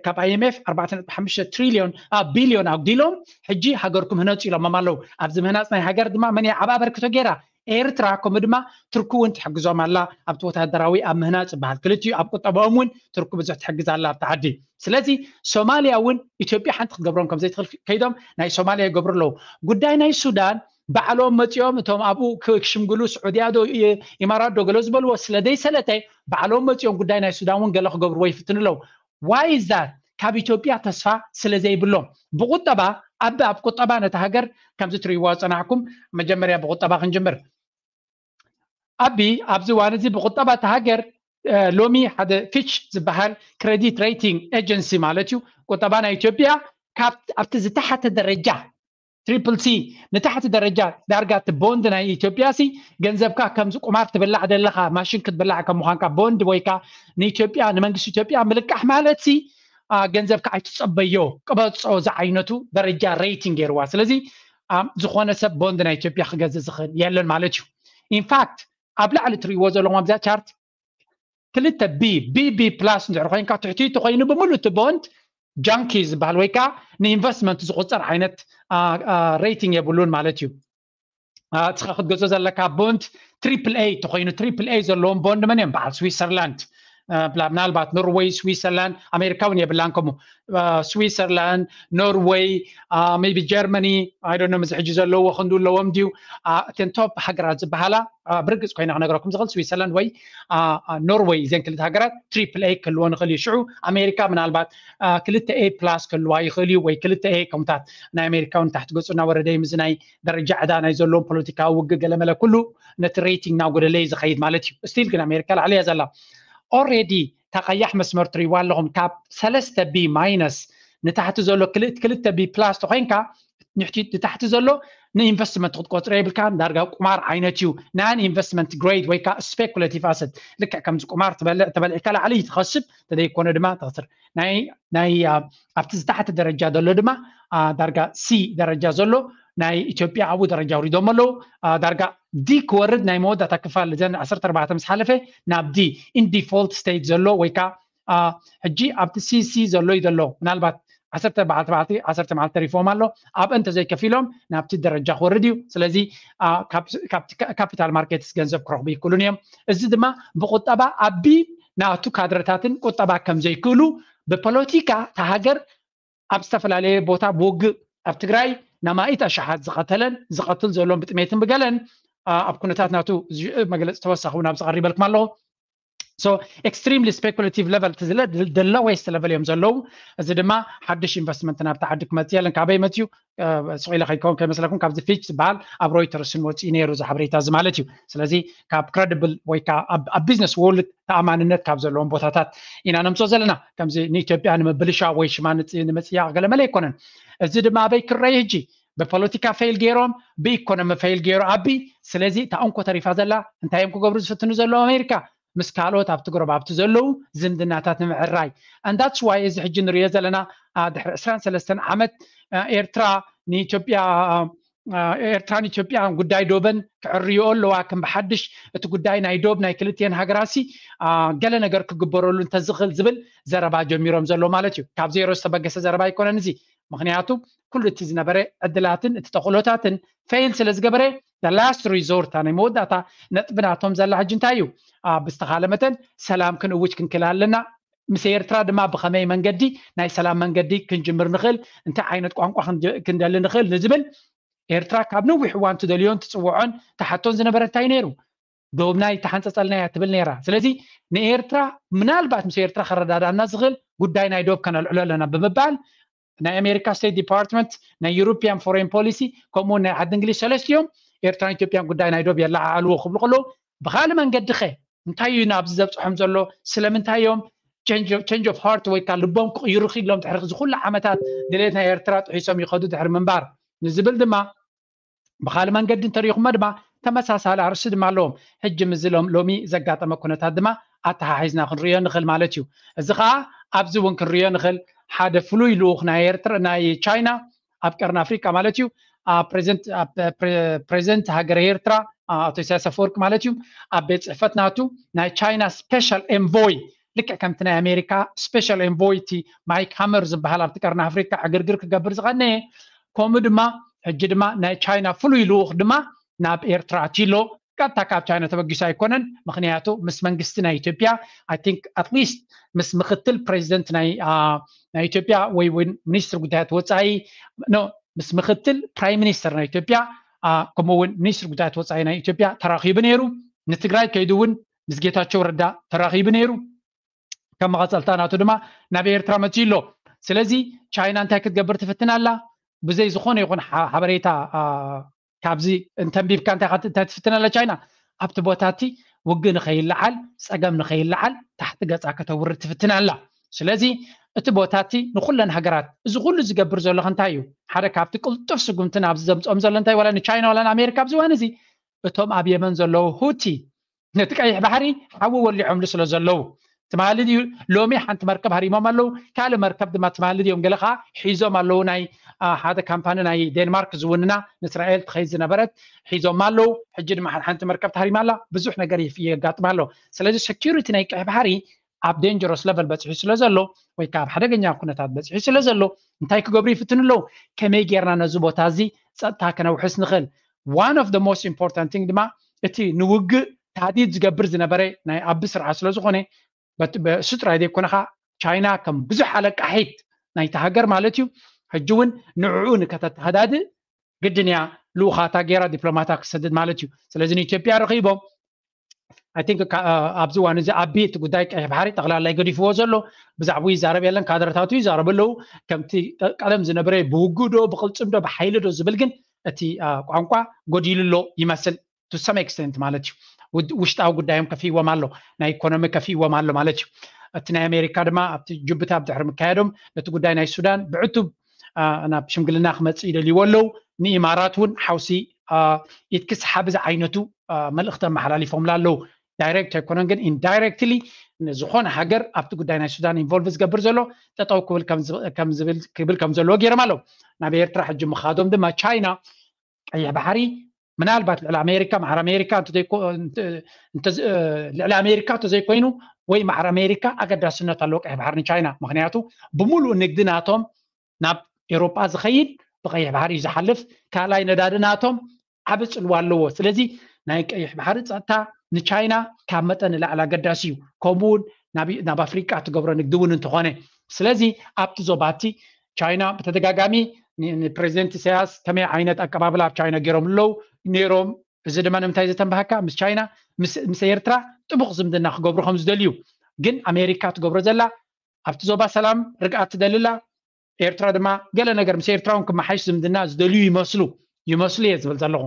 ካብ ኣይ ኤም ኤፍ ኣርባዕተ ነጥቢ ሓሙሽተ ትሪልዮን ቢልዮን ኣጉዲሎም ሕጂ ሃገርኩም ህነፁ ኢሎሞም ኣለዉ። ኣብዚ ምህናፅ ናይ ሃገር ድማ መን እያ ዓብ ኣበርክቶ ገይራ? ኤርትራ ከምኡ ድማ ቱርኪ እውን ትሕግዞም ኣላ ኣብቲ ወታደራዊ ኣብ ምህናፅ ዝበሃል ክልቲኡ ኣብ ቁጠባኦም እውን ቱርኪ ብዙሕ ትሕግዝ ኣላ ኣብቲ ዓዲ። ስለዚ ሶማልያ እውን ኢትዮጵያ ሓንቲ ክትገብሮም ከም ዘይትኽእል ከይዶም ናይ ሶማልያ ይገብሩ ኣለዉ። ጉዳይ ናይ ሱዳን ባዕሎም መፂኦም እቶም ኣብኡ ክሽምግሉ ስዑድያ ዶ ኢማራት ዶ ገለ ዝበልዎ ስለ ዘይሰለተ ባዕሎም መፂኦም ጉዳይ ናይ ሱዳን እውን ገለ ክገብርዎ ይፍትኑ ኣለዉ። ዋይ ዛት ካብ ኢትዮጵያ ተስፋ ስለ ዘይብሎም ብቁጠባ ኣቢ ኣብ ቁጠባ ነቲ ሃገር ከምዚ ትርእይዋ ዝፀናሕኩም መጀመርያ ብቁጠባ ክንጅምር። ኣቢ ኣብዚ እዋን እዚ ብቁጠባ እቲ ሃገር ሎሚ ሓደ ፊች ዝበሃል ክሬዲት ሬቲንግ ኤጀንሲ ማለት እዩ ቁጠባ ናይ ኢትዮጵያ ኣብቲ ዝተሓተ ደረጃ ትሪፕል ሲ ንታሕቲ ደረጃ ዳርጋ እቲ ቦንድ ናይ ኢትዮጵያ ሲ ገንዘብካ ከምዚ ቁማር ትብላዕ ዘለካ ማሽን ክትብላዕ ከም ምኳንካ ቦንድ ወይካ ንኢትዮጵያ ንመንግስቲ ኢትዮጵያ ምልቃሕ ማለት ሲ ገንዘብካ ኣይትፀበዮ ቅበፆ ዝዓይነቱ ደረጃ ሬቲንግ ገይርዋ። ስለዚ ዝኾነ ሰብ ቦንድ ናይ ኢትዮጵያ ክገዝእ ዝኽእል የለን ማለት እዩ። ኢንፋክት ኣብ ላዕሊ ትርእይዎ ዘለኹም ኣብዛ ቻርት ክልተ ቢ ቢቢ ፕላስ እንድሕር ኮይንካ ትሕቲቱ ኮይኑ ብምሉእ እቲ ቦንድ ጃንኪ ዝበሃል ወይ ከዓ ንኢንቨስትመንት ዝቁፀር ዓይነት ሬቲንግ የብሉን ማለት እዩ። እስኻ ክትገዝኦ ዘለካ ቦንድ ትሪፕል ኤ ተኮይኑ ትሪፕል ኤ ዘለዎም ቦንድ መን እዮም? በዓል ስዊሰርላንድ ምናልባት ኖርወይ፣ ስዊሰርላንድ፣ ኣሜሪካ እውን የብላን ከምኡ ስዊሰርላንድ፣ ኖርወይ፣ ሜቢ ጀርመኒ ኣይዶኖ እዚ ሕጂ ዘለዎ ክንዱ ኣለዎም ድዩ እተን ቶፕ ሃገራት ዝበሃላ ብርግፅ ኮይነ ክነግረኩም ዝኽእል ስዊሰርላንድ ወይ ኖርወይ እዘን ክልተ ሃገራት ትሪፕል ኤ ክህልዎ ንኽእል እዩ። ሽዑ ኣሜሪካ ምናልባት ክልተ ኤ ፕላስ ክህልዋ ይኽእል እዩ ወይ ክልተ ኤ ከምታት ናይ ኣሜሪካ እውን ታሕቲ ገፁ እናወረደ እዩ። ምስ ናይ ደረጃ ዕዳ ናይ ዘለዎም ፖለቲካዊ ውግእ ገለመለ ኩሉ ነቲ ሬቲንግ እናጎደለ እዩ ዝኸይድ ማለት እዩ። ስቲል ግን ኣሜሪካ ላዕሊ እያ ዘላ። ኦሬዲ እታ ቀያሕ መስመር ትሪእዋ ኣለኹም ካብ ሰለስተ ቢ ማይነስ ንታሕቲ ዘሎ ክልተ ቢ ፕላስ ተኮይንካ ንታሕቲ ዘሎ ንኢንቨስትመንት ክትቆፅሮ የብልካ ዳርጋ ቁማር ዓይነት እዩ። ናን ኢንቨስትመንት ግሬድ ወይ ከዓ ስፔኩሌቲቭ ኣሰት ልክዕ ከምዚ ቁማር ትበልዕ ተበልዕካ ላዕሊ ትኸስብ ተዘይኮነ ድማ ትኸስር። ናይ ኣብቲ ዝታሕቲ ደረጃ ዘሎ ድማ ዳርጋ ሲ ደረጃ ዘሎ ናይ ኢትዮጵያ ኣብኡ ደረጃ ውሪዶም ኣለዉ። ዳርጋ ዲ ክወርድ ናይ መወዳእታ ክፋል ዘን ዓሰርተ ኣርባዕተ ምስ ሓለፈ ናብ ዲ ኢን ዲፎልት ስቴት ዘሎ ወይ ከዓ ሕጂ ኣብቲ ሲሲ ዘሎ እዩ ዘሎ ምናልባት ዓሰርተ በዓልቲ በዓልቲ ዓሰርተ መዓልቲ ተሪፎም ኣሎ። ኣብአን ተዘይከፊሎም ናብቲ ደረጃ ክወርድ እዩ። ስለዚ ካፒታል ማርኬትስ ገንዘብ ክረኽቡ ይክእሉን እዮም። እዚ ድማ ብቁጠባ ኣቢ ናቱ ካድረታትን ቁጠባ ከም ዘይክእሉ ብፖለቲካ እታ ሃገር ኣብ ዝተፈላለየ ቦታ ብውግእ ኣብ ትግራይ ናማኢት ኣሽሓት ዝቐተለን ዝቐትል ዘሎን ብጥሜትን ብገለን ኣብ ኩነታት ናቱ መግለፂ ተወሳኺ እውን ኣብዚ ቀሪበልኩም ኣለኹ። So extremely speculative level the lowest level እዮም ዘለዉ። እዚ ድማ ሓድሽ ኢንቨስትመንት ናብቲ ዓዲ ክመፅእ የለን። ካበይ መፅዩ ስቕ ኢለ ከይከውን ከይመስለኩም ካብዚ ፊች ዝበሃል ኣብ ሮይተርስን ወፅኡ ነይሩ እዚ ሓበሬታ እዚ ማለት እዩ። ስለዚ ካብ ክረዲብል ወይ ኣብ ቢዝነስ ወርልድ ተኣማንነት ካብ ዘለዎም ቦታታት ኢና ነምፅኦ ዘለና። ከምዚ ንኢትዮጵያ ንምብልሻው ወይ ሽማ ንምፅያቕ ገለመለ ኣይኮነን። እዚ ድማ ኣበይ ክረይ ሕጂ ብፖለቲካ ፌል ገይሮም፣ ብኢኮኖሚ ፌል ገይሩ ኣቢ። ስለዚ እታ እንኮ ተሪፋ ዘላ እንታይ እዮም ክገብሩ ዝፍትኑ ዘለዉ ኣሜሪካ? ምስ ካልኦት ኣብቲ ጎረባብቲ ዘለዉ ዝምድናታት ንምዕራይ። And that's why እዚ ሕጂ ንሪኦ ዘለና ድሕሪ ዕስራን ሰለስተን ዓመት ኤርትራ ንኢትዮጵያ ኤርትራን ኢትዮጵያን ጉዳይ ዶበን ክዕርዮ ኣለዋ። ከም ብሓድሽ እቲ ጉዳይ ናይ ዶብ ናይ ክልቲኤን ሃገራሲ ገለ ነገር ክግበረሉ እንተዝኽእል ዝብል ዘረባ ጀሚሮም ዘሎ ማለት እዩ። ካብ ዜሮ ዝተበገሰ ዘረባ ኣይኮነን እዚ። ምክንያቱ ኩሉ እቲ ዝነበረ ዕድላትን እቲ ተኽእሎታትን ፌል ስለ ዝገበረ last resort ናይ መወዳእታ ነጥቢ ናቶም ዘላ ሕጂ እንታይ እዩ? ብዝተኻለ መጠን ሰላም ክንእውጅ ክንክእል ኣለና። ምስ ኤርትራ ድማ ብኸመይ መንገዲ ናይ ሰላም መንገዲ ክንጅምር ንኽእል፣ እንታይ ዓይነት ቋንቋ ክንደሊ ንኽእል ንዝብል ኤርትራ ካብ ነዊሕ እዋን ትደልዮን ትፅውዖን ትሓቶን ዝነበረ እንታይ ነይሩ? ዶብና ይተሓንፀፀልና እያ ትብል ነይራ። ስለዚ ንኤርትራ ምናልባት ምስ ኤርትራ ከረዳዳና ዝኽእል ጉዳይ ናይ ዶብ ከነልዕሎ ኣለና ብምባል ናይ ኣሜሪካ ስቴት ዲፓርትመንት፣ ናይ ዩሮፒያን ፎሬን ፖሊሲ፣ ከምኡ ናይ ዓዲ እንግሊዝ ሰለስቲኦም ኤርትራን ኢትዮጵያን ጉዳይ ናይ ዶብ የለዓዕልዎ ክብሉ ከለዉ ብካልእ መንገዲ ኸ እንታይ እዩ ናብዚ ዘብፅሖም ዘሎ? ስለምንታይ እዮም ቸንጅ ኦፍ ሃርት ወይ ከዓ ልቦም ክቕይሩ ክኢሎም ድሕሪ እዚ ኩሉ ዓመታት ድሌት ናይ ኤርትራ ጥሒሶም ይኸዱ ድሕሪ ምንባር ንዝብል ድማ ብካልእ መንገዲ እንተሪኢኹሞ ድማ ተመሳሳሊ ኣርእስቲ ድማ ኣለዎም። ሕጂ ምስዚ ሎም- ሎሚ ዘጋጠመ ኩነታት ድማ ኣተሓሒዝና ክንሪኦ ንኽእል ማለት እዩ። እዚ ከዓ ኣብዚ እውን ክንሪኦ ንኽእል ሓደ ፍሉይ ልኡኽ ናይ ኤርትራ ናይ ቻይና ኣብ ቀርኒ ኣፍሪቃ ማለት እዩ ፕሬዚደንት ሃገረ ኤርትራ ኣቶ ኢሳያስ ኣፈወርቂ ማለት እዩ ኣብ ቤት ፅሕፈት ናቱ ናይ ቻይና ስፔሻል ኤንቮይ ልክዕ ከምቲ ናይ ኣሜሪካ ስፔሻል ኤንቮይ እቲ ማይክ ሃመር ዝበሃል ኣብቲ ቀርኒ ኣፍሪካ ዕግርግር ክገብር ዝቐነየ ከምኡ ድማ ሕጂ ድማ ናይ ቻይና ፍሉይ ልኡኽ ድማ ናብ ኤርትራ ኣትዩ ኣሎ። ቀጥታ ካብ ቻይና ተበጊሱ ኣይኮነን። ምክንያቱ ምስ መንግስቲ ናይ ኢትዮጵያ I think at least ምስ ምክትል ፕሬዚደንት ናይ ኢትዮጵያ ወይ እውን ሚኒስትር ጉዳያት ወፃኢ ምስ ምክትል ፕራይም ሚኒስተር ናይ ኢትዮጵያ ከምኡ እውን ሚኒስትር ጉዳያት ወፃኢ ናይ ኢትዮጵያ ተራኺቡ ነይሩ። ንትግራይ ከይዱ እውን ምስ ጌታቸው ረዳ ተራኺቡ ነይሩ። ከም መቐፀልታ ናቱ ድማ ናብ ኤርትራ መፅኡ ኣሎ። ስለዚ ቻይና እንታይ ክትገብር ትፍትን ኣላ? ብዘይ ዝኾነ ይኹን ሓበሬታ ካብዚ እንተንቢብካ እንታይ ትፍትን ኣላ ቻይና? ኣብቲ ቦታ እቲ ውግእ ንኸይለዓል፣ ፀገም ንኸይለዓል ታሕቲ ገፃ ከተውርድ ትፍትን ኣላ። ስለዚ እቲ ቦታ እቲ ንኩለን ሃገራት እዚ ኩሉ ዝገብር ዘሎ እንታይ እዩ? ሓደ ካብቲ ቅልጡፍ ስጉምቲ ናብዚ ዘምፅኦም ዘሎ እንታይ ዋላ ንቻይና ዋላ ንኣሜሪካ ኣብዚ እዋን እዚ እቶም ኣብ የመን ዘለዉ ሁቲ ነቲ ቀይሕ ባሕሪ ሓዊ ወሊዖምሉ ስለ ዘለዉ ትማሊ ድዩ ሎሚ ሓንቲ መርከብ ሃሪሞም ኣለዉ። ካልእ መርከብ ድማ ትማሊ ድዮም ገለ ከዓ ሒዞም ኣለዉ። ናይ ሓደ ካምፓኒ ናይ ዴንማርክ ዝውንና ንእስራኤል ትኸይድ ዝነበረት ሒዞም ኣለዉ። ሕጂ ድማ ሓንቲ መርከብ ተሃሪማ ኣላ። ብዙሕ ነገር የጋጥም ኣሎ። ስለዚ ሴኪሪቲ ናይ ቀይሕ ባሕሪ ኣብ ዴንጀረስ ለቨል በፂሑ ስለ ዘሎ ወይ ከዓ ኣብ ሓደገኛ ኩነታት በፂሑ ስለ ዘሎ እንታይ ክገብሩ ይፍትኑ ኣለዉ? ከመይ ጌርና ነዚ ቦታ እዚ ፀጥታ ከነውሕስ ንኽእል? One of the most important thing ድማ እቲ ንውግእ ታዲድ ዝገብር ዝነበረ ናይ ኣቢ ስርዓት ስለ ዝኾነ እሱ ጥራይ ዘይኮነ ከዓ ቻይና ከም ብዙሕ ኣለቃሒት ናይቲ ሃገር ማለት እዩ ሕጂ እውን ንዕኡ ንከተተሃዳድእ ግድን እያ ልኡኻታ ገይራ ዲፕሎማታ ክሰድድ ማለት እዩ። ስለዚ ንኢትዮጵያ ረኺቦም I think ኣብዚ እዋን እዚ ኣቢ እቲ ጉዳይ ቀይሕ ባሕሪ ጠቕላላይ ገዲፍዎ ዘሎ ብዛዕባኡ ይዛረብ የለን። ካድረታቱ ይዛረቡ ኣለዉ። ከምቲ ቀደም ዝነበረ ብውግእ ዶ ብቕልፅም ዶ ብሓይሊ ዶ ዝብል ግን እቲ ቋንቋ ጎዲሉ ኣሎ ይመስል to some extent ማለት እዩ። ውሽጣዊ ጉዳዮም ከፊእዎም ኣሎ፣ ናይ ኢኮኖሚ ከፊእዎም ኣሎ ማለት እዩ። እቲ ናይ ኣሜሪካ ድማ ኣብቲ ጅቡቲ ኣብ ድሕሪ ምካየዶም ነቲ ጉዳይ ናይ ሱዳን ብዕቱብ ናብ ሽምግልና ክመፅእ ይደልይዎ ኣለዉ። ንኢማራት እውን ሓውሲ ኢድ ክስሓብ ዝዓይነቱ መልእኽቲ ኣመሓላሊፎምላ ኣለዉ። ዳይሬክት ኣይኮነን ግን ኢንዳይሬክትሊ ንዝኾነ ሃገር ኣብቲ ጉዳይ ናይ ሱዳን ኢንቮልቭ ዝገብር ዘሎ ጠጠው ክብል ከም ዘለዎ ገይሮም ኣለዉ። ናብ ኤርትራ ሕጂ ምኻዶም ድማ ቻይና ቀይሕ ባሕሪ ምናልባት ልዕሊ ኣሜሪካ ማዕር ኣሜሪካ ልዕሊ ኣሜሪካ እንተዘይኮይኑ ወይ ማዕር ኣሜሪካ ኣገዳስነት ኣለዎ ቀይሕ ባሕሪ ንቻይና። ምክንያቱ ብምሉእ ንግዲ ናቶም ናብ ኤሮጳ ዝኸይድ ብቀይሕ ባሕሪ እዩ ዝሓልፍ። ካልኣይ ነዳዲ ናቶም ዓቢ ፅልዋ ኣለዎ። ስለዚ ናይ ቀይሕ ባሕሪ ፀጥታ ንቻይና ካብ መጠን ንላዕሊ ኣገዳሲ እዩ። ከምኡ እውን ናብ ኣፍሪቃ ትገብሮ ንግዲ እውን እንተኾነ ስለዚ ኣብቲ ዞባ እቲ ቻይና ብተደጋጋሚ ንፕሬዚደንት ኢሳያስ ከመይ ዓይነት ኣቀባብላ ኣብ ቻይና ገይሮም ኣለዉ ነይሮም። እዚ ድማ ንምንታይ ዘተንባሃካ ምስ ቻይና ምስ ኤርትራ ጥቡቕ ዝምድና ክገብሩ ከም ዝደልዩ ግን ኣሜሪካ ትገብሮ ዘላ ኣብቲ ዞባ ሰላም ርግኣት ትደልላ ኤርትራ ድማ ገለ ነገር ምስ ኤርትራ እውን ክመሓይሽ ዝምድና ዝደልዩ ይመስሉ ይመስሉ እየ ዝብል ዘለኹ።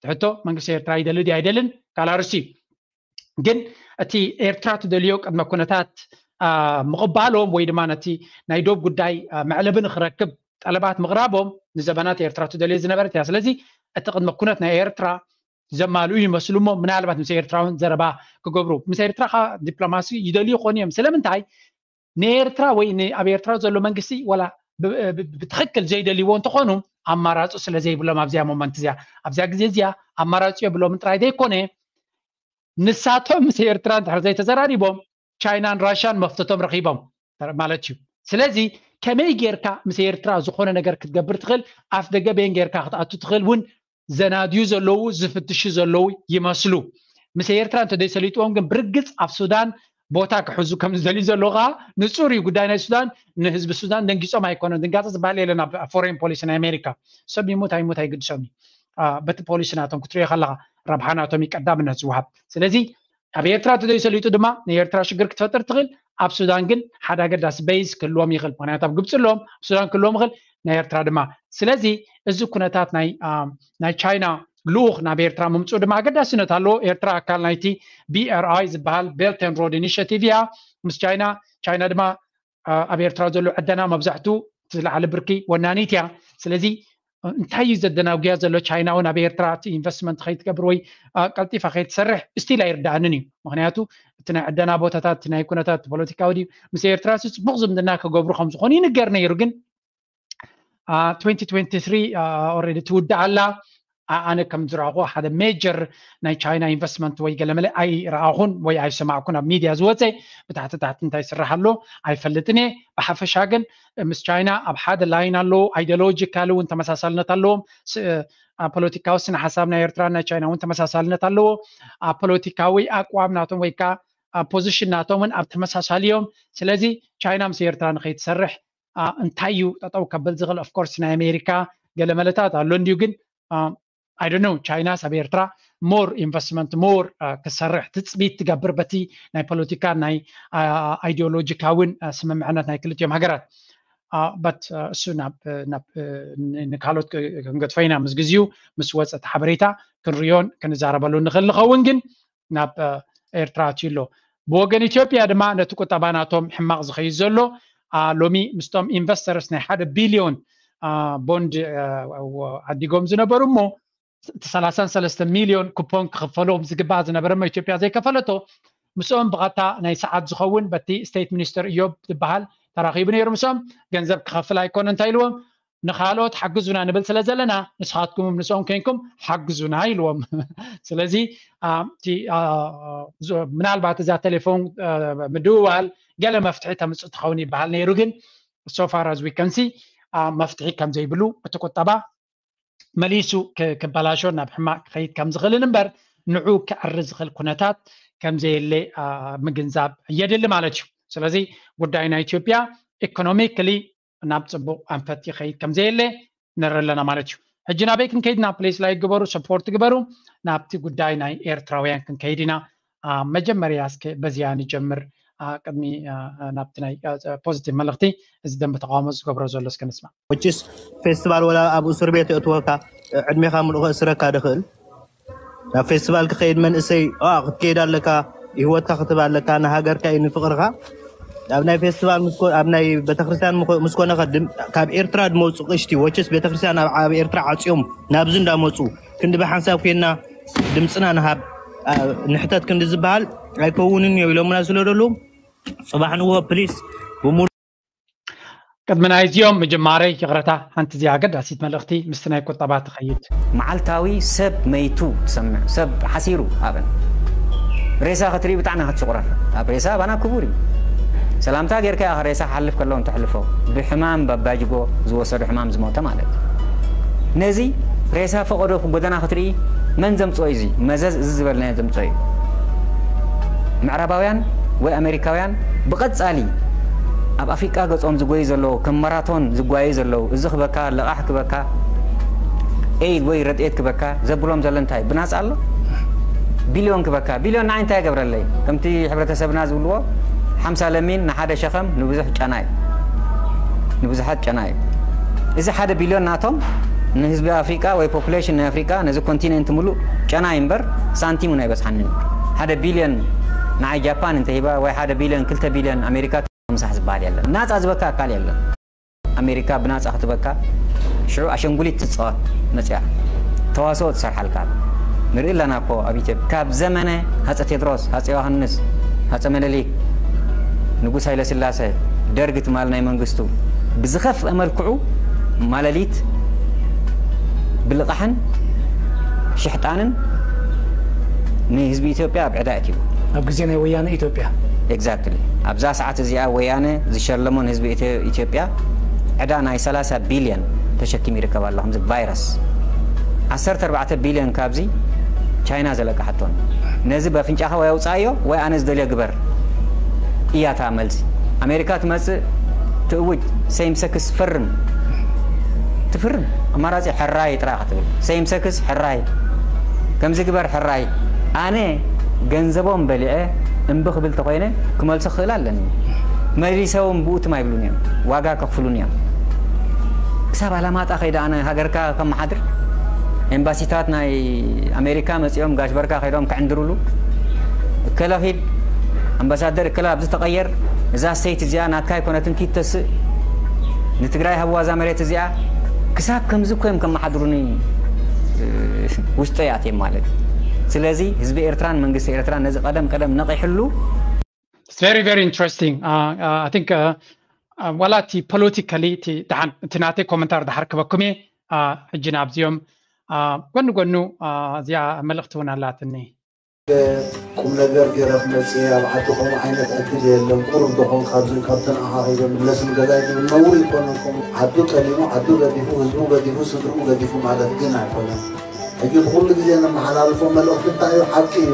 ትሕቶ መንግስቲ ኤርትራ ይደሊ ድዩ ኣይደልን ካልእ ኣርእስቲ እዩ። ግን እቲ ኤርትራ ትደልዮ ቅድመ ኩነታት ምቕባሎም ወይ ድማ ነቲ ናይ ዶብ ጉዳይ መዕለቢ ንክረክብ ጠለባት ምቕራቦም ንዘበናት ኤርትራ ትደልዮ ዝነበረት እያ። ስለዚ እቲ ቅድመ ኩነት ናይ ኤርትራ ዘማልኡ ይመስሉ እሞ ምናልባት ምስ ኤርትራውን ዘረባ ክገብሩ፣ ምስ ኤርትራ ካ ዲፕሎማሲ ይደልዩ ይኾኑ እዮም። ስለምንታይ ንኤርትራ ወይ ን- ኣብ ኤርትራ ዘሎ መንግስቲ ዋላ ብ- ብ- ብትኽክል ዘይደልይዎ እንተኾኑ ኣማራፂ ስለ ዘይብሎም ኣብዚኣ ሞመንት እዚኣ ኣብዚኣ ግዜ እዚኣ ኣማራፂ የብሎምን ጥራይ ዘይኮነ ንሳቶም ምስ ኤርትራ እንድሕር ዘይተዘራሪቦም ቻይናን ራሽያን መፍተቶም ረኺቦም ማለት እዩ። ስለዚ ከመይ ጌርካ ምስ ኤርትራ ዝኾነ ነገር ክትገብር ትኽእል፣ ኣፍ ደገ በየን ጌርካ ክትኣቱ ትኽእል እውን ዘናድዩ ዘለዉ ዝፍትሹ ዘለዉ ይመስሉ። ምስ ኤርትራ እንተዘይሰሊጥዎም ግን ብርግጽ ኣብ ሱዳን ቦታ ክሕዙ ከም ዝደልዩ ዘለዉ ከዓ ንጹር እዩ። ጉዳይ ናይ ሱዳን ንህዝቢ ሱዳን ደንጊጾም ኣይኮነን። ድንጋጸ ዝበሃል የለን ኣብ ፎሬን ፖሊሲ ናይ ኣሜሪካ። ሰብ ይሙት ኣይሙት ኣይግድሶም እዩ። በቲ ፖሊሲ ናቶም ክትሪኦ ከለኻ ረብሓ ናቶም እዩ ቀዳምነት ዝወሃብ። ስለዚ ኣብ ኤርትራ እንተዘይሰሊጡ ድማ ንኤርትራ ሽግር ክትፈጥር ትኽእል። ኣብ ሱዳን ግን ሓደ ኣገዳሲ ቤዝ ክህልዎም ይኽእል። ምክንያቱ ኣብ ግብፂ ኣለዎም፣ ኣብ ሱዳን ክህልዎም ይኽእል፣ ናይ ኤርትራ ድማ። ስለዚ እዚ ኩነታት ናይ ቻይና ልኡኽ ናብ ኤርትራ ምምፅኡ ድማ ኣገዳስነት ኣለዎ። ኤርትራ ኣካል ናይቲ ቢ ር ኣይ ዝበሃል ቤልት ኤንድ ሮድ ኢኒሽቲቭ እያ ምስ ቻይና። ቻይና ድማ ኣብ ኤርትራ ዘሎ ዕደና መብዛሕቱ እቲ ዝለዓለ ብርኪ ወናኒት እያ። ስለዚ እንታይ እዩ ዘደናጉያ ዘሎ? ቻይና እውን ኣብ ኤርትራ እቲ ኢንቨስትመንት ከይትገብር ወይ ቀልጢፋ ከይትሰርሕ ስቲል ኣይርዳኣንን እዩ። ምክንያቱ እቲ ናይ ዕደና ቦታታት፣ እቲ ናይ ኩነታት፣ እቲ ፖለቲካዊ ድዩ ምስ ኤርትራ ሲ ፅቡቅ ዝምድና ክገብሩ ከም ዝኾኑ ይንገር ነይሩ። ግን ትወንቲ ትወንቲ ትሪ ኦረዲ ትውዳእ ኣላ። ኣነ ከም ዝረኣኹ ሓደ ሜጀር ናይ ቻይና ኢንቨስትመንት ወይ ገለመለ ኣይረኣኹን ወይ ኣይሰማዕኩን ኣብ ሚድያ ዝወፀ። ብታሕቲ ታሕቲ እንታይ ይስራሕ ኣሎ ኣይፈልጥን እየ። ብሓፈሻ ግን ምስ ቻይና ኣብ ሓደ ላይን ኣለዉ። ኣይዲዮሎጂካሊ እውን ተመሳሳልነት ኣለዎም። ፖለቲካዊ ስነ ሓሳብ ናይ ኤርትራ ናይ ቻይና እውን ተመሳሳልነት ኣለዎ። ኣብ ፖለቲካዊ ኣቋም ናቶም ወይ ከዓ ፖዚሽን ናቶም እውን ኣብ ተመሳሳሊ እዮም። ስለዚ ቻይና ምስ ኤርትራ ንከይትሰርሕ እንታይ እዩ ጠጠው ከብል ዝኽእል? ኦፍኮርስ ናይ ኣሜሪካ ገለመለታት ኣሎ እንዲዩ። ግን ኣይ ዶንት ኖ ቻይናስ ኣብ ኤርትራ ሞር ኢንቨስትመንት ሞር ክሰርሕ ትፅቢት ትገብር በቲ ናይ ፖለቲካ ናይ ኣይዲዮሎጂካውን ስምምዕነት ናይ ክልቲኦም ሃገራት። በት እሱ ናብ ናብ ንካልኦት ክንገድፎ ኢና። ምስ ግዜኡ ምስ ወፀ እቲ ሓበሬታ ክንሪዮን ክንዛረበሉ ንኽእል ንኸውን። ግን ናብ ኤርትራ ኣትዩ ኣሎ። ብወገን ኢትዮጵያ ድማ ነቲ ቁጠባ ናቶም ሕማቕ ዝኸይድ ዘሎ ሎሚ ምስቶም ኢንቨስተርስ ናይ ሓደ ቢልዮን ቦንድ ዓዲጎም ዝነበሩ እሞ እቲ ሰላሳን ሰለስተ ሚልዮን ኩፖን ክኽፈሎም ዝግባእ ዝነበረ እሞ ኢትዮጵያ ዘይከፈለቶ ምስኦም ብቐጥታ ናይ ሰዓት ዝኸውን በቲ ስቴት ሚኒስተር እዮብ ዝበሃል ተራኺቡ ነይሩ። ምስኦም ገንዘብ ክኸፍል ኣይኮነ እንታይ ኢልዎም ንኻልኦት ሓግዙና ንብል ስለ ዘለና ንስኻትኩም ምስኦም ኮንኩም ሓግዙና ኢልዎም። ስለዚ ምናልባት እዛ ቴሌፎን ምድውዋል ገለ መፍትሒ ተምፅእ ትኸውን ይበሃል ነይሩ። ግን so far as we can see መፍትሒ ከም ዘይብሉ እቲ ቁጠባ መሊሱ ክበላሾ ናብ ሕማቅ ክኸይድ ከም ዝኽእልን እምበር ንዑ ክዕሪ ዝኽእል ኩነታት ከም ዘየለ ምግንዛብ የድሊ ማለት እዩ። ስለዚ ጉዳይ ናይ ኢትዮጵያ ኢኮኖሚክሊ ናብ ፅቡቅ ኣንፈት ይኸይድ ከም ዘየለ ንርኢ ኣለና ማለት እዩ። ሕጂ ናበይ ክንከይድና? ፕሌስ ላይክ ግበሩ፣ ሰፖርት ግበሩ። ናብቲ ጉዳይ ናይ ኤርትራውያን ክንከይድ ኢና። መጀመርያ እስከ በዚያ ንጀምር። ቅድሚ ናብቲ ናይ ፖዚቲቭ መልእኽቲ እዚ ደንበ ተቃውሞ ዝገብሮ ዘሎ እስከ ንስማ። ስ ፌስቲቫል ወላ ኣብ እስር ቤት የእትወካ ዕድሜኻ ምልኡ ከእስረካ ድኽእል ናብ ፌስቲቫል ክኸይድ መንእሰይ ክትከይድ ኣለካ፣ ህይወትካ ክትብ ኣለካ፣ ንሃገርካ እዩ ንፍቕርኻ። ኣብ ናይ ፌስቲቫል ኣብ ናይ ቤተክርስትያን ምስ ኮነ ካብ ኤርትራ ድመፁ ቅሽቲ ወችስ ቤተክርስትያን ኣብ ኤርትራ ዓፅዮም ናብዚ እንዳመፁ ክንዲ ብሓንሳብ ኮይና ድምፅና ንሃብ ንሕተት ክንዲ ዝበሃል ኣይከውንን እዮ ኢሎምና ስለ ደለዉ ፅባሕ ንግሆ ፕሊስ ብሙሉ ቅድሚ ናይዚኦም ምጅማረይ ይቕረታ፣ ሓንቲ እዚኣ ኣገዳሲት መልእኽቲ ምስቲ ናይ ቁጠባ ትኸይድ። መዓልታዊ ሰብ መይቱ ትሰምዕ፣ ሰብ ሓሲሩ ኣብን ሬሳ ክትርኢ ብጣዕሚ ክትሽቑረር። ኣብ ሬሳ ኣባና ክቡር እዩ። ሰላምታ ጌርካ ኢኻ ሬሳ ክሓልፍ ከለውን ተሕልፎ። ብሕማም ባባጅጎ ዝወሰዶ ሕማም ዝሞተ ማለት እዩ። ነዚ ሬሳ ፈቐዶ ጎደና ክትርኢ መን ዘምፅኦ እዩ? እዚ መዘዝ እዚ ዝበልናዮ ዘምፅኦ እዩ። ምዕራባውያን ወይ ኣሜሪካውያን ብቐፃሊ ኣብ ኣፍሪቃ ገፆም ዝጎዩ ዘለዉ ከም ማራቶን ዝጓዩ ዘለዉ እዚ ክበካ ለቓሕ ክበካ ኤይድ ወይ ረድኤት ክበካ ዘብሎም ዘሎ እንታይ ብናፃ ኣሎ? ቢልዮን ክበካ ቢልዮን ንዓይ እንታይ ይገብረለይ? ከምቲ ሕብረተሰብና ዝብልዎ ሓምሳ ለሚን ንሓደ ሸኸም ንብዙሕ ጨና እዩ ንብዙሓት ጨና እዩ። እዚ ሓደ ቢልዮን ናቶም ንህዝቢ ኣፍሪቃ ወይ ፖፑሌሽን ናይ ኣፍሪቃ ነዚ ኮንቲነንት ሙሉእ ጨና እዩ እምበር ሳንቲም እውን ኣይበፅሓንን። ሓደ ቢልዮን ንዓይ ጃፓን እንተሂባ ወይ ሓደ ቢልዮን ክልተ ቢልዮን ኣሜሪካ ምሳሕ ዝበሃል የለን። ናፃ ዝበካ ኣካል የለን። ኣሜሪካ ብናጻ ክትበካ ሽዑ ኣሸንጉሊት ትጻወት መጽያ ተዋስኦ ትሰርሓልካ። ንርኢ ኣለና እኮ ኣብ ኢትዮጵያ ካብ ዘመነ ሃፀ ቴድሮስ፣ ሃፀ ዮሃንስ፣ ሃፀ መለሊክ፣ ንጉስ ሃይለ ስላሰ፣ ደርግ ትማል ናይ መንግስቱ ብዝኸፍአ መልክዑ ማለሊት ብልቓሕን ሽሕጣንን ንህዝቢ ኢትዮጵያ ኣብ ዕዳ ኣእትዩ። ኣብ ግዜ ናይ ወያነ ኢትዮጵያ። Exactly። ኣብዛ ሰዓት እዚኣ ወያነ ዝሸለሞን ህዝቢ ኢትዮ- ኢትዮጵያ ዕዳ ናይ ሰላሳ ቢልዮን ተሸኪሙ ይርከብ ኣሎ። ከምዚ ቫይረስ ዓሰርተ ኣርባዕተ ቢልዮን ካብዚ ቻይና ዘለቃሓቶን። ነዚ በፍንጫኻ ወይ ኣውፃዮ ወይ ኣነ ዝደልዮ ግበር እያታ መልሲ። ኣሜሪካ ትመፅእ ትእውጅ ሴም ሰክስ ፈርም ትፍርም ኣማራፂ ሕራይ ጥራይ ክትብል ሴም ሰክስ ሕራይ ከምዚ ግበር ሕራይ ኣነ ገንዘቦም በሊዐ እምቢ ክብል ተኮይነ ክመልሶ ክኽእል ኣለኒ። መሊሰ እውን ብኡ ትም ኣይብሉን እዮም፣ ዋጋ ከኽፍሉን እዮም። ክሳብ ኣላማጣ ከይደ ኣነ ሃገርካ ከመሓድር ኤምባሲታት ናይ ኣሜሪካ መፂኦም ጋሽ በርካ ከይዶም ክዕንድሩሉ እከለ ኺድ ኣምባሳደር እከለ ኣብዚ ተቐየር እዛ ስተይት እዚኣ ናትካ ኣይኮነትን ኪድ ተስእ ንትግራይ ሃብዋ እዛ መሬት እዚኣ ክሳብ ከምዚ እኮ እዮም ከመሓድሩኒ ውሽጠይ ኣትዮም ማለት እዩ። ስለዚ ህዝቢ ኤርትራን መንግስቲ ኤርትራን ነዚ ቀደም ቀደም ነቒሕሉ It's very, very interesting. Uh, uh, I think uh, uh, ዋላ እቲ ፖለቲካሊ እቲ ደሓን እቲ ናተይ ኮመንታር ድሓር ክበኩም እየ። Uh, ሕጂ ናብዚኦም uh, ጎኒ ጎኑ uh, እዚኣ መልእኽቲ እውን ኣላትኒ። ቁም ነገር ገይረ ክመፅእ ኣብ ዓዲ ከምኡ ዓይነት ዕድል የለን። ቁሩብ ዶ ኾንካ ኣብዝን ካብተን ኣኻኺበ ምለስን ገዛይ ዝብል ነውሪ ይኮነኩም። ዓዱ ጠሊሙ፣ ዓዱ ገዲፉ፣ ህዝቡ ገዲፉ፣ ስድርኡ ገዲፉ ማለት ግን ኣይኮነን። ሕጂ ብኩሉ ግዜ ነመሓላልፎ መልእኽቲ እንታይ እዩ? ሓቂ እዩ።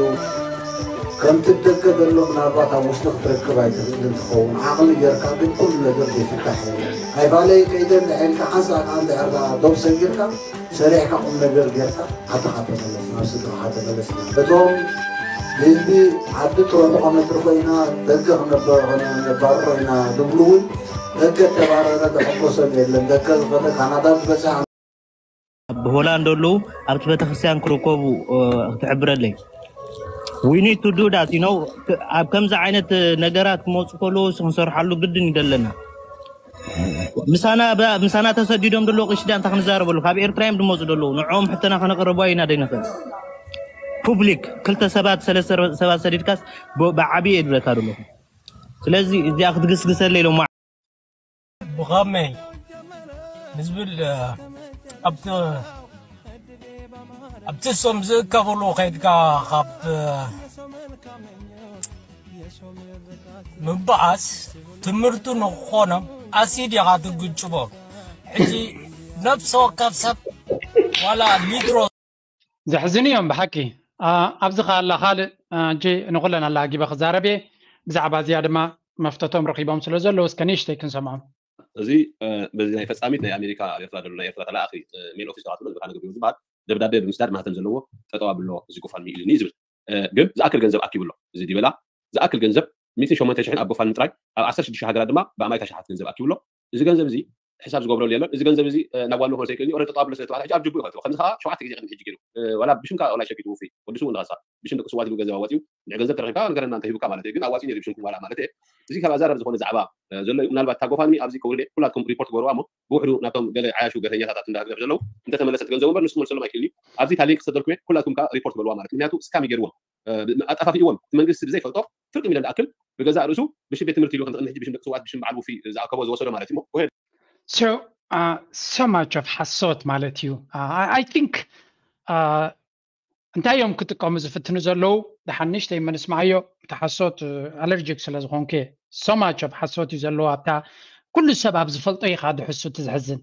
ከምቲ ደገ ዘሎ ምናልባት ኣብ ውሽጢ ክትረክብ ኣይትኽእልን ትኸውን። ዓቕሊ ጌርካ ግን ኩሉ ነገር ዘይፍታሕ የለን። ኣይፋለይ ከይደ እንድሕር ኢልካ ሓንሳእ ከዓ እንድሕር ደው ሰጊርካ ሰሪሕካ ቁም ነገር ጌርካ ዓድኻ ተመለስ፣ ናብ ስድራኻ ተመለስ። እቶም ህዝቢ ዓዲ ጥረሑ ከነጥርፎ ኢና፣ ደገ ክነባርሮ ኢና ዝብሉ እውን ደገ ተባረረ ዘሐጎሶም የለን። ደገ ዝኸደ ካናዳ ዝበፅሐ ኣብ ሆላንድ ኣለዉ ኣብቲ ቤተክርስትያን ክርከቡ ክትሕብረለይ we need to do that you know ኣብ ከምዚ ዓይነት ነገራት ክመፁ ከለዉ ክንሰርሓሉ ግድን እዩ ዘለና ምሳና ምሳና ተሰዲዶም ዘለዉ ቅሽዳ እንታይ ክንዛረበሉ ካብ ኤርትራ እዮም ዝመፁ ዘለዉ ንዕኦም ሕተና ከነቅርቦ ኢና ደይንኽእል ፑብሊክ ክልተ ሰባት ሰለስተ ሰባት ሰዲድካስ ብዓብዪ እየ ዝብለካ ዘለኹ ስለዚ እዚኣ ክትግስግሰለይ ኢሎም ብኸመይ ንዝብል ኣብቲ ኣብቲ እሶም ዝእከብሉ ከይድካ ካብ ምብኣስ ትምህርቱ ንክኾኖም ኣሲድ ኢኻ ትግጭቦም ሕጂ ነብሲ ወከፍ ሰብ ዋላ ሊትሮ ዘሕዝኑ እዮም ብሓቂ ኣብዚ ከኣላ ካልእ እጂ ንኩለን ኣላጊበ ክዛረብ እየ ብዛዕባ እዚኣ ድማ መፍተቶም ረኪቦም ስለ ዘለዉ እስከ ንእሽተይ ክንሰምዖም እዚ በዚ ናይ ፈፃሚት ናይ ኣሜሪካ ኣብ ኤርትራ ዘሎ ናይ ኤርትራ ተላኣኺ ሜን ኦፊስ ተባትሎ ዝካነ ገቢሩ ዝበሃል ደብዳቤ ብምስዳድ ማህተም ዘለዎ ጠጠው ኣብሎ እዚ ጎፋንሚ ኢሉኒ ዝብል ግን ዝኣክል ገንዘብ ኣኪቡ ኣሎ እዚ ዲበላ ዝኣክል ገንዘብ ሚእትን ሸሞንተ ሽሕን ኣብ ጎፋንሚ ጥራይ ኣብ ዓሰርተ ሽዱሽተ ሃገራት ድማ ብኣማኢት ኣሽሓት ገንዘብ ኣኪቡ ኣሎ እዚ ገንዘብ እዚ ሕሳብ ዝገብረሉ የለን እዚ ገንዘብ እዚ ናብ ዋና ሆልሰይክል ኦረ ጠጠው ኣብሎ ስለተባለ ሕጂ ኣብ ጅቡ ይኸትዎ ከምዚ ከዓ ሸውዓተ ግዜ ቅድሚ ሕጂ ገይሩ ዋላ ብሽምካ ዋላ ሸኪቱ ውፍይ ወዲ ስውእ ንኻሳ ብሽም ደቂ ስውኣት ኢሉ ገንዘብ ኣዋፂኡ ንዕ ገንዘብ ተረኺብካ ንገረና እንተ ሂቡካ ማለት እዩ ግን ኣዋፂኡ ነይሩ ብሽምኩም ዋላ ማለት እየ እዚ ካብ ኣዛረብ ዝኾነ ዛዕባ ዘሎ እዩ ምናልባት እታ ጎፋንሚ ኣብዚ ከውርድ እየ ኩላትኩም ሪፖርት ግበርዋ እሞ ብውሕዱ ናብቶም ገለ ዓያሹ ገተኛታት እንዳሃግደፍ ዘለዉ እንተተመለሰት ገንዘቡ እምበር ንሱ ክመልሰሎም ኣይክእልን እዩ ኣብዚ እታ ሊንክ ክሰደልኩም እየ ኩላትኩም ከዓ ሪፖርት በልዋ ማለት ምክንያቱ ስካም ይገርዎም ኣጠፋፊእዎም እቲ መንግስቲ ብዘይፈልጦ ፍርቂ ሚልዮን ዝኣክል ብገዛእ ርእሱ ብሽም ቤት ትምህርቲ ኢሉ ከምዚ ቅድሚ ሕጂ ብሽም ደቂ ስውኣት ብሽም በዓል ውፊ ዝኣከቦ ዝወሰዶ ማለት እዩ So, uh, so much of ሓሶት ማለት እዩ I think እንታይ እዮም ክጥቀሙ ዝፍትኑ ዘለዉ ደሓን ንሽተይ መንስማዓዮ እቲ ሓሶት ኣለርጂክ ስለ ዝኾንኩ እየ so much of ሓሶት እዩ ዘለዎ ኣብታ ኩሉ ሰብ ኣብ ዝፈልጦ ኢኻ ድሕሱ እቲ ዝሕዝን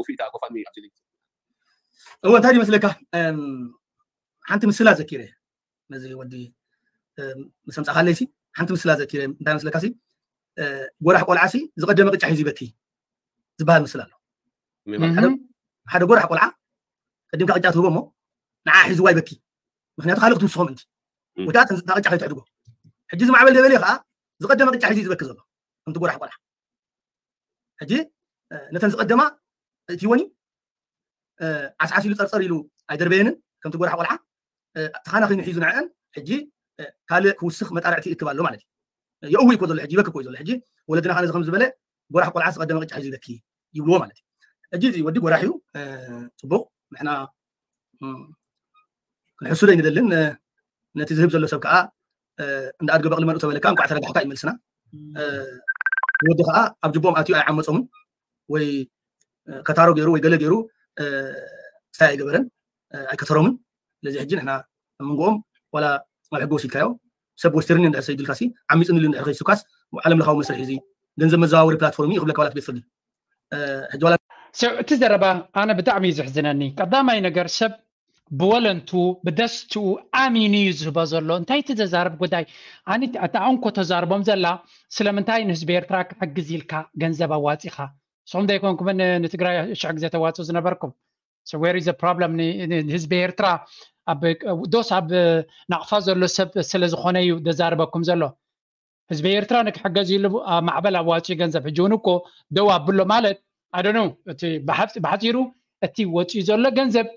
ውፊታ ጎፋንሚ ኣብዚ ሊንክ እወ እንታይ ይመስለካ ሓንቲ ምስላ ዘኪረ ነዚ ወዲ ምስ ኣምፃእካለይ ሲ ሓንቲ ምስላ ዘኪረ እንታይ መስለካ ሲ ጎራሕ ቆልዓ ሲ ዝቀደመ ቅጫ ሒዙ ይበኪ ዝበሃል ምስላ ኣሎ ሓደ ጎራሕ ቆልዓ ቀዲምካ ቅጫ ትህቦ እሞ ንዓ ሒዝዋ ይበኪ ምክንያቱ ካልእ ክትውስኾ ምእንቲ ወዳት እታ ቅጫ ከይትሕድጎ ሕጂ ዝማዕበል ደበሌ ከዓ ዝቀደመ ቅጫ ሒዙ ዝበኪ ዘሎ ከምቲ ጎራሕ ቆልዓ ሕጂ ነተን ዝቀደማ እቲወኒ ዓስዓስ ኢሉ ፀርፀር ኢሉ ኣይደርበየንን ከምቲ ጎራሕ ቆልዓ ተኻናኺኑ ሒዙ ንዐአን ሕጂ ካልእ ክውስኽ መጣርዕቲ ይእክብ ኣሎ ማለት እዩ የእዊ እኮ ዘሎ ሕጂ ይበክ እኮ እዩ ዘሎ ሕጂ ወለድና ካነ ከም ዝበለ ጎራሕ ቆልዓ ዝቀደመ ቅጫ ሒዙ ይበኪ ይብልዎ ማለት እዩ። ሕጂ እዚ ወዲ ጎራሕ እዩ። ጽቡቕ፣ ንሕና ክንሕሱዶ ኣይንደልን። ነቲ ዝህብ ዘሎ ሰብ ከዓ እንዳ ኣድገ በቕሊ መርኡ ተበለካ እንኳዕ ተረጋሕካ ይመልስና። ወዲ ከዓ ኣብ ጅቦም ኣትዩ ኣይዓመፆምን ወይ ከታሮ ገይሩ ወይ ገለ ገይሩ ሳይ ኣይገበረን፣ ኣይከተሮምን። ስለዚ ሕጂ ንሕና ኣብ መንጎኦም ዋላ ኣብ ሕጊ ወሲድካዮ ሰብ ወስተርን እንድሕር ሰይድልካሲ ዓሚፅንሉ እንድሕር ከይሱካስ ዓለም ለኻዊ መስርሕ እዚ ገንዘብ መዘዋወሪ ፕላትፎርም እዩ ክብለካ ዋላ ቤት ፍርዲ ሕጂ ዋላ እቲ ዘረባ ኣነ ብጣዕሚ እዩ ዝሕዝነኒ። ቀዳማይ ነገር ሰብ ብወለንቱ ብደስትኡ ኣሚኑ እዩ ዝህቦ ዘሎ። እንታይ እቲ ዘዛርብ ጉዳይ ኣነ እታ እንኮ ተዛርቦም ዘላ ስለምንታይ ንህዝቢ ኤርትራ ክሕግዝ ኢልካ ገንዘብ ኣዋፂኻ ንስኹም ዘይኮንኩምን ንትግራይ ሽሕ ግዜ ተዋፅኡ ዝነበርኩም። So where is the problem? ንህዝቢ ኤርትራ ዶስ ኣብ ናቕፋ ዘሎ ሰብ ስለዝኾነ እዩ ዘዛርበኩም ዘሎ። ህዝቢ ኤርትራ ንክሕገዝ ኢሉ ማዕበል ኣዋፂኡ ገንዘብ ሕጂ እውን እኮ ደው ኣብሎ ማለት ኣደኑ እቲ ብሓፂሩ እቲ ወፂኡ ዘሎ ገንዘብ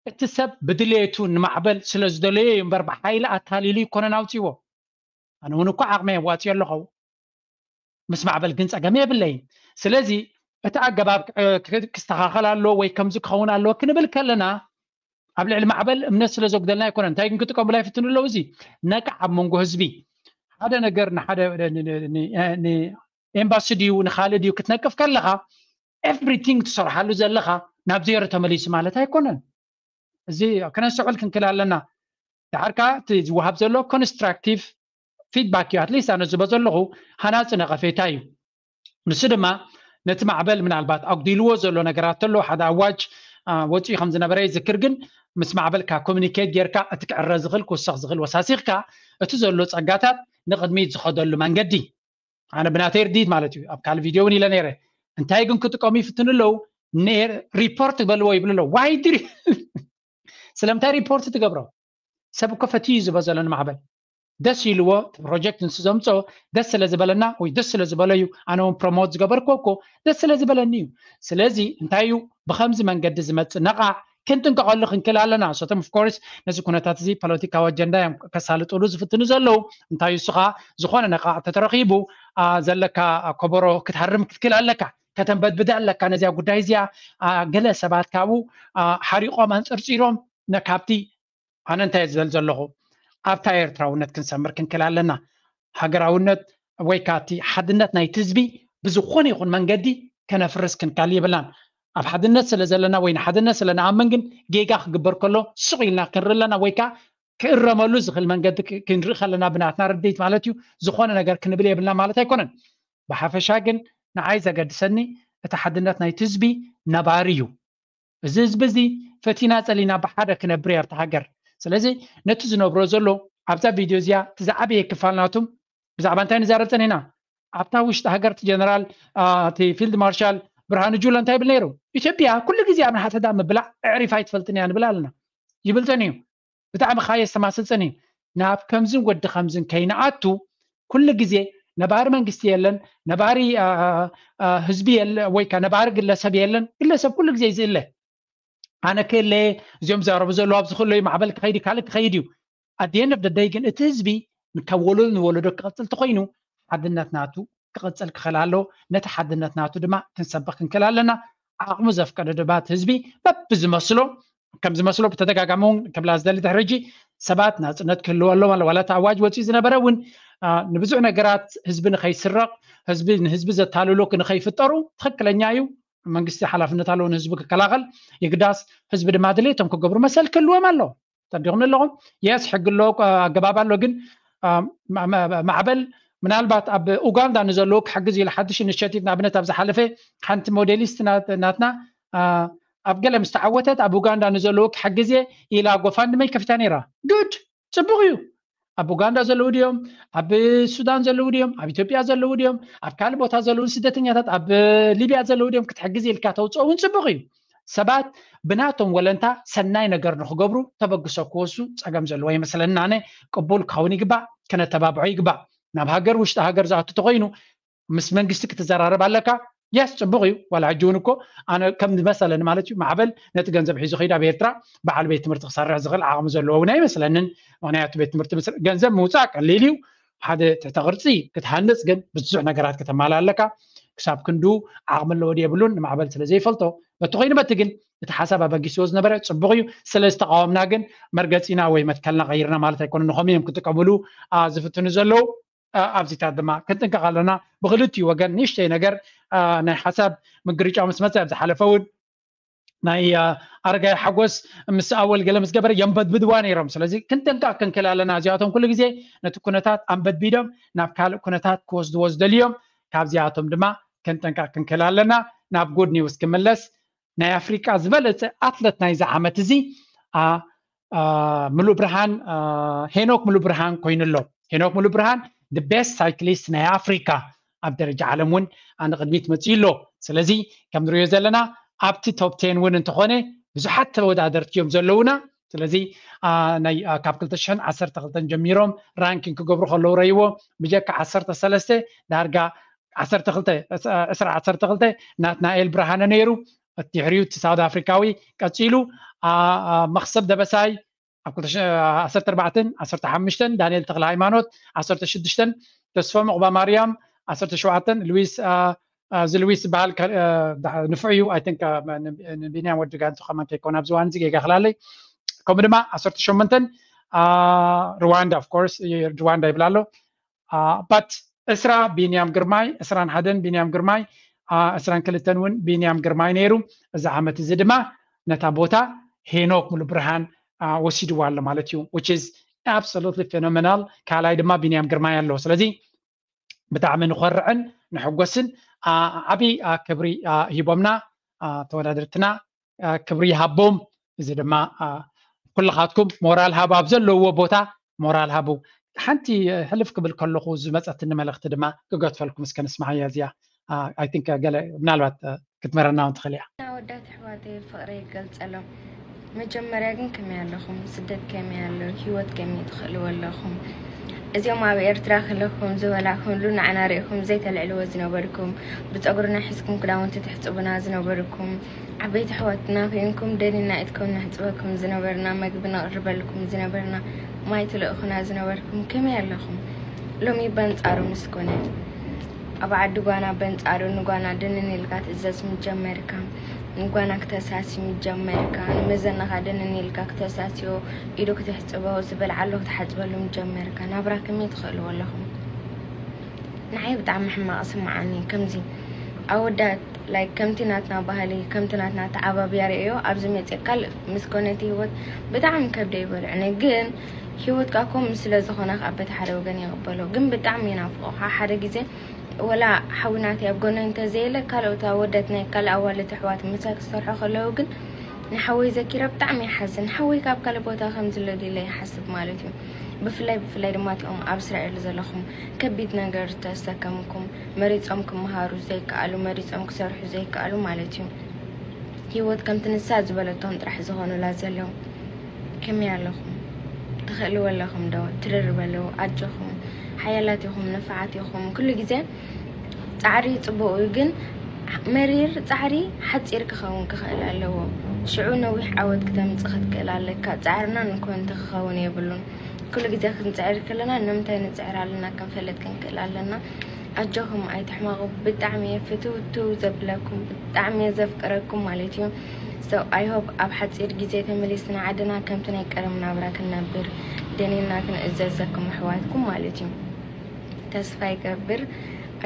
እቲ ሰብ ብድሌቱ ንማዕበል ስለዝደለዮ እዩ እምበር ብሓይሊ ኣታሊሉ ይኮነን ኣውፅዎ። ኣነ እውን እኮ ዓቕመ የዋፅዮ ኣለኸው ምስ ማዕበል ግን ፀገም የብለይን። ስለዚ እቲ ኣገባብ ክስተኻኸል ኣሎ ወይ ከምዚ ክኸውን ኣሎ ክንብል ከለና ኣብ ልዕሊ ማዕበል እምነት ስለ ዘጉደልና ኣይኮነን። እንታይ ግን ክጥቀሙላ ይፍትኑ ኣለዉ? እዚ ነቃዕ ኣብ መንጎ ህዝቢ ሓደ ነገር ንሓደ ኤምባሲ ድዩ ንካልእ ድዩ ክትነቅፍ ከለካ everything ትሰርሓሉ ዘለካ ናብ ዜሮ ተመሊሱ ማለት ኣይኮነን። እዚ ከነስተውዕል ክንክል ኣለና። ድሓር ከዓ እቲ ዝወሃብ ዘሎ ኮንስትራክቲቭ ፊድባክ እዩ። ኣትሊስት ኣነ ዝቦ ዘለኹ ሃናፂ ነቐፌታ እዩ። ንሱ ድማ ነቲ ማዕበል ምናልባት ኣጉዲልዎ ዘሎ ነገራት ተሎ ሓደ ኣዋጅ ወፂኡ ከም ዝነበረ ይዝክር። ግን ምስ ማዕበልካ ኮሚኒኬት ጌርካ እቲ ክዕረ ዝኽእል ክውሰኽ ዝኽእል ወሳሲኽካ እቲ ዘሎ ፀጋታት ንቕድሚት ዝኸደሉ መንገዲ ኣነ ብናተይ ርድኢት ማለት እዩ። ኣብ ካልእ ቪድዮ እውን ኢለ ነይረ። እንታይ ግን ክጥቀሙ ይፍትኑ ኣለዉ። ሪፖርት በልዎ ይብሉ ኣለዉ። ዋይድሪ ስለምንታይ ሪፖርት ትገብሮ? ሰብ እኮ ፈትዩ እዩ ዝበ ዘሎ ንማዕበል ደስ ኢልዎ ፕሮጀክት ንሱ ዘምፅኦ ደስ ስለ ዝበለና ወይ ደስ ስለ ዝበሎ እዩ። ኣነ እውን ፕሮሞት ዝገበርኮ እኮ ደስ ስለ ዝበለኒ እዩ። ስለዚ እንታይ እዩ ብከምዚ መንገዲ ዝመፅእ ነቓዕ ክንጥንቀቐሉ ክንክእል ኣለና። እሶቶም ኦፍኮርስ ነዚ ኩነታት እዚ ፖለቲካዊ ኣጀንዳ እዮም ከሳልጥሉ ዝፍትኑ ዘለዉ። እንታይ እሱ ከዓ ዝኾነ ነቓዕ ተተረኺቡ ዘለካ ኮበሮ ክትሃርም ክትክእል ኣለካ፣ ከተንበድብደ ኣለካ ነዚያ ጉዳይ እዚኣ። ገለ ሰባት ካብኡ ሓሪቖም ኣንፅርፂሮም ነካብቲ ኣነ እንታይ ዝብል ዘለኹ ኣብታ ኤርትራውነት ክንሰምር ክንክእል ኣለና። ሃገራውነት ወይ ከዓ እቲ ሓድነት ናይቲ ህዝቢ ብዝኾነ ይኹን መንገዲ ከነፍርስ ክንካል የብልናን። ኣብ ሓድነት ስለ ዘለና ወይ ንሓድነት ስለ ንኣምን ግን ጌጋ ክግበር ከሎ ስቕ ኢልና ክንርኢ ኣለና ወይ ከዓ ክእረመሉ ዝኽእል መንገዲ ክንርኢ ከለና ብናትና ርድኢት ማለት እዩ። ዝኾነ ነገር ክንብል የብልና ማለት ኣይኮነን። ብሓፈሻ ግን ንዓይ ዘገድሰኒ እቲ ሓድነት ናይቲ ህዝቢ ነባሪ እዩ። እዚ ህዝቢ እዚ ፈቲና ፀሊና ብሓደ ክነብር እያ እታ ሃገር። ስለዚ ነቲ ዝነብሮ ዘሎ ኣብዛ ቪድዮ እዚኣ እቲ ዝዓበየ ክፋል ናቱም ብዛዕባ እንታይ ንዛረብ ፀኒና ኣብታ ውሽጢ ሃገር እቲ ጀነራል እቲ ፊልድ ማርሻል ብርሃኑ ጁላ እንታይ ይብል ነይሩ? ኢትዮጵያ ኩሉ ግዜ ኣብ ንሓተዳ ምብላዕ ኣዕሪፋ ኣይትፈልጥን እያ ንብል ኣለና ይብል ፀኒዩ። ብጣዕሚ ከዓ የስተማስል ፀኒዩ። ናብ ከምዝን ወዲ ከምዝን ከይንኣቱ ኩሉ ግዜ ነባሪ መንግስቲ የለን፣ ነባሪ ህዝቢ ወይ ነባሪ ግለሰብ የለን። ግለሰብ ኩሉ ግዜ ይዝእለ ኣነ ክእለ እዚኦም ዘረቡ ዘለዉ ኣብዚ ክእለዩ ማዕበል ክኸይድ ካልእ ክኸይድ እዩ። ኣድየን ኦፍ ደይ ግን እቲ ህዝቢ ካብ ወለዶ ንወለዶ ክቐፅል ተኮይኑ ሓድነት ናቱ ክቐፅል ክኽእል ኣለዎ። ነቲ ሓድነት ናቱ ድማ ክንሰብኽ ክንክእል ኣለና። ዓቕሙ ዘፍቀደ ድማ እቲ ህዝቢ በብዝመስሎ ከም ዝመስሎ ብተደጋጋሚ እውን ክብላ ዝደሊ ድሕሪ ሕጂ ሰባት ናፅነት ክህልዎ ኣለዎ። ዋላ እቲ ኣዋጅ ወፂኡ ዝነበረ እውን ንብዙሕ ነገራት ህዝቢ ንኸይስረቕ ህዝቢ ንህዝቢ ዘታልሎ ንኸይፍጠሩ ትኽክለኛ እዩ። መንግስቲ ሓላፍነት ኣለዎ ንህዝቢ ክከላኸል። የግዳስ ህዝቢ ድማ ድሌቶም ክገብሩ መሰል ክህልዎም ኣለዎ። ተዲኹም ኣለኹም የስ ሕጊ ኣሎ ኣገባብ ኣሎ። ግን ማዕበል ምናልባት ኣብ ኡጋንዳ ንዘለዉ ክሕግዝ ኢሉ ሓድሽ ኢኒሽቲቭ ንኣብነት ኣብ ዝሓለፈ ሓንቲ ሞዴሊስት ናትና ኣብ ገለ ምስ ተዓወተት ኣብ ኡጋንዳ ንዘለዉ ክሕግዝ እየ ኢላ ጎፋንድመይ ከፊታ ነይራ። ጉድ ፅቡቕ እዩ። ኣብ ኡጋንዳ ዘለዉ ድዮም ኣብ ሱዳን ዘለዉ ድዮም ኣብ ኢትዮጵያ ዘለዉ ድዮም ኣብ ካልእ ቦታ ዘለዉ ስደተኛታት ኣብ ሊብያ ዘለዉ ድዮም ክትሕግዝ ኢልካ ተውፅኦ እውን ፅቡቕ እዩ። ሰባት ብናቶም ወለንታ ሰናይ ነገር ንክገብሩ ተበግሶ ክወሱ ፀገም ዘለዎ ይመስለኒ። ኣነ ቅቡል ክኸውን ይግባእ፣ ከነተባብዖ ይግባእ። ናብ ሃገር ውሽጢ ሃገር ዝኣቱ ተኮይኑ ምስ መንግስቲ ክትዘራረብ ኣለካ። የስ ፅቡቅ እዩ። ዋላ ሕጂ እውን እኮ ኣነ ከም ዝመሰለኒ ማለት እዩ ማዕበል ነቲ ገንዘብ ሒዙ ከይዱ ኣብ ኤርትራ በዓል ቤት ትምህርቲ ክሰርሕ ዝኽእል ዓቕሚ ዘለዎ እውን ኣይመስለንን። ምክንያቱ ቤት ትምህርቲ ምስ- ገንዘብ ምውፃእ ቀሊል እዩ። ሓደ ትሕተ ቅርፂ ክትሃንፅ ግን ብዙሕ ነገራት ከተማልእ ኣለካ። ክሳብ ክንዱ ዓቕሚ ኣለዎ ድዩ የብሉን ንማዕበል ስለ ዘይፈልጦ፣ በቲ ኮይኑ በቲ ግን እቲ ሓሳብ ኣበጊስዎ ዝነበረ ጽቡቕ እዩ። ስለ ዝተቃወምና ግን መርገጺና ወይ መትከልና ቀይርና ማለት ኣይኮነን። ንኸም እዮም ክጥቀምሉ ዝፍትኑ ዘለዉ። ኣብዚታት ድማ ክንጥንቀቕ ኣለና። ብክልቲኡ ወገን ንእሽተይ ነገር ናይ ሓሳብ ምግርጫው ምስ መፀ ኣብ ዝሓለፈ እውን ናይ ኣረጋይ ሓጎስ ምስ ኣወል ገለ ምስ ገበረ የንበድብድዋ ነይሮም። ስለዚ ክንጥንቀቕ ክንክእል ኣለና። እዚኣቶም ኩሉ ግዜ ነቲ ኩነታት ኣንበድቢዶም ናብ ካልእ ኩነታት ክወስድዎ ዝደልዮም፣ ካብዚኣቶም ድማ ክንጥንቀቕ ክንክእል ኣለና። ናብ ጉድ ኒውስ ክምለስ፣ ናይ ኣፍሪቃ ዝበለፀ ኣትለት ናይዚ ዓመት እዚ ምሉእ ብርሃን ሄኖክ ምሉእ ብርሃን ኮይኑ ኣሎ። ሄኖክ ምሉእ ብርሃን the best cyclist ናይ ኣፍሪካ ኣብ ደረጃ ዓለም እውን ንቅድሚት መፅኡ ኣሎ። ስለዚ ከም ንሪኦ ዘለና ኣብቲ top ten እውን እንተኾነ ብዙሓት ተወዳደርቲ እዮም ዘለውና። ስለዚ ናይ ካብ ክልተ ሽሕን ዓሰርተ ክልተን ጀሚሮም ራንኪንግ ክገብሩ ከለዉ ረይዎ ብጀካ ዓሰርተ ሰለስተ ዳርጋ ዓሰርተ ክልተ ዕስራ ዓሰርተ ክልተ ናትናኤል ብርሃነ ነይሩ። ድሕሪኡ እቲ ሳውት ኣፍሪካዊ ቀፂሉ። መክሰብ ደበሳይ ኣብ ዓሰርተ ኣርባዕተን ዓሰርተ ሓሙሽተን ዳንኤል ተክለ ሃይማኖት፣ ዓሰርተ ሽዱሽተን ተስፎም ዑቕባ ማርያም፣ ዓሰርተ ሸውዓተን ሉዊስ እዚ ሉዊስ ዝበሃል ንፉዕ እዩ። ኣይ ቲንክ ንቢንያም ወዲ ጋንቱ ከማን ከይኮን ኣብዚ ዋን እዚ ጌጋ ክላለይ። ከምኡ ድማ ዓሰርተ ሸሞንተን ሩዋንዳ ኦፍ ኮርስ ሩዋንዳ ይብል ኣሎ። ባት ዕስራ ቢንያም ግርማይ፣ ዕስራን ሓደን ቢንያም ግርማይ፣ ዕስራን ክልተን እውን ቢንያም ግርማይ ነይሩ። እዚ ዓመት እዚ ድማ ነታ ቦታ ሄኖክ ሙሉ ብርሃን ወሲድዋ ኣሎ ማለት እዩ። Which is absolutely phenomenal። ካልኣይ ድማ ቢንያም ግርማይ ኣሎ። ስለዚ ብጣዕሚ ንኾርዕን ንሕጎስን። ዓብይ ክብሪ ሂቦምና ተወዳደርትና። ክብሪ ይሃቦም። እዚ ድማ ኩልኻትኩም ሞራል ሃቡ፣ ኣብ ዘለውዎ ቦታ ሞራል ሃቡ። ሓንቲ ሕልፍ ክብል ከለኹ ዝመፀትኒ መልእኽቲ ድማ ክገድፈልኩም እስከ ንስማዓያ እዚኣ። ኣይ ቲንክ ገለ ምናልባት ክትመረና እውን ትኽእል እያ። ኣወዳት ኣሕዋተይ ፍቕረይ ይገልፀሎም። መጀመርያ ግን ከመይ ኣለኹም? ስደት ከመይ ኣሎ? ህይወት ከመይ ትኽእልዎ ኣለኹም? እዚኦም ኣብ ኤርትራ ክለኹም ዝበላኹምሉ ንዓና ርኢኹም ዘይተልዕልዎ ዝነበርኩም፣ ብፀጉርና ሒዝኩም ክዳውንቲ ትሕፅቡና ዝነበርኩም፣ ዓበይቲ ኣሕዋትና ኮይንኩም ደኒና ኢድኩም ነሕፅበኩም ዝነበርና፣ መግቢ ነቕርበልኩም ዝነበርና፣ ማይ ትልእኹና ዝነበርኩም ከመይ ኣለኹም? ሎሚ በንፃሩ ምስ ኮነ ኣብ ዓዲ ጓና በንፃሩ ንጓና ደንን ኢልካ ትእዘዝ ምጀመርካ፣ ንጓና ክተሳሲ ምጀመርካ፣ ንመዘናኻ ደንን ኢልካ ክተሳስዮ ኢዱ ክትሕፅቦ ዝበልዓሉ ክትሓፅበሉ ምጀመርካ ናብራ ከመይ ትኽእልዎ ኣለኹም? ንዓይ ብጣዕሚ ሕማቕ ስምዓኒ። ከምዚ ኣወዳት ላይክ ከምቲ ናትና ባህሊ ከምቲ ናትና ተዓባብያ ርእዮ ኣብዚ መፅእ ካልእ ምስ ኮነ እቲ ህይወት ብጣዕሚ ከብደ ይበልዕኒ። ግን ህይወት ከዓ ከምኡ ስለ ዝኾነ ከዓ በቲ ሓደ ወገን ይቕበሎ። ግን ብጣዕሚ ይናፍቆ ሓደ ግዜ ወላ ሓዊ ናተይ ኣብ ጎነይ እንተዘየለ ካልኦት ኣወዳት ናይ ካልእ ኣዋልድ ኣሕዋት ምሳይ ክሰርሖ ከለዉ ግን ንሓወይ ዘኪረ ብጣዕሚ ይሓዝን። ሓወይ ካብ ካልእ ቦታ ከም ዝለልለ ይሓስብ ማለት እዩ። ብፍላይ ብፍላይ ድማ እቲኦም ኣብ እስራኤል ዘለኹም ከቢድ ነገር ዝተሰከምኩም መሪጾም ክመሃሩ ዘይከኣሉ መሪጾም ክሰርሑ ዘይከኣሉ ማለት እዩ። ህይወት ከምቲ ንሳ ዝበለቶም ጥራሕ ዝኾኑላ ዘለዉ ከመይ ኣለኹም? ትኽእልዎ ኣለኹም ዶ? ትርር በሉ፣ ኣጆኹም። ሓያላት ኢኹም፣ ንፉዓት ኢኹም። ኩሉ ግዜ ጻዕሪ ጽቡቕ እዩ፣ ግን መሪር ጻዕሪ ሓጺር ክኸውን ክኽእል ኣለዎ። ሽዑ ነዊሕ ዓወት ክተምጽእ ክትክእል ኣለካ። ጻዕርና ንኮንተ ክኸውን የብሉን። ኩሉ ግዜ ክንጽዕር ከለና ንምንታይ ንጽዕር ኣለና ክንፈልጥ ክንክእል ኣለና። ኣጆኹም ኣይትሕመቑ። ብጣዕሚ እየ ፍትውትው ዘብለኩም፣ ብጣዕሚ እየ ዘፍቅረኩም ማለት እዩ። So I hope ኣብ ሓፂር ግዜ ተመሊስና ዓድና ከምቲ ናይ ቀደም ናብራ ክንነብር ደኒና ክንእዘዘኩም ኣሕዋትኩም ማለት እዩ። ተስፋ ይገብር።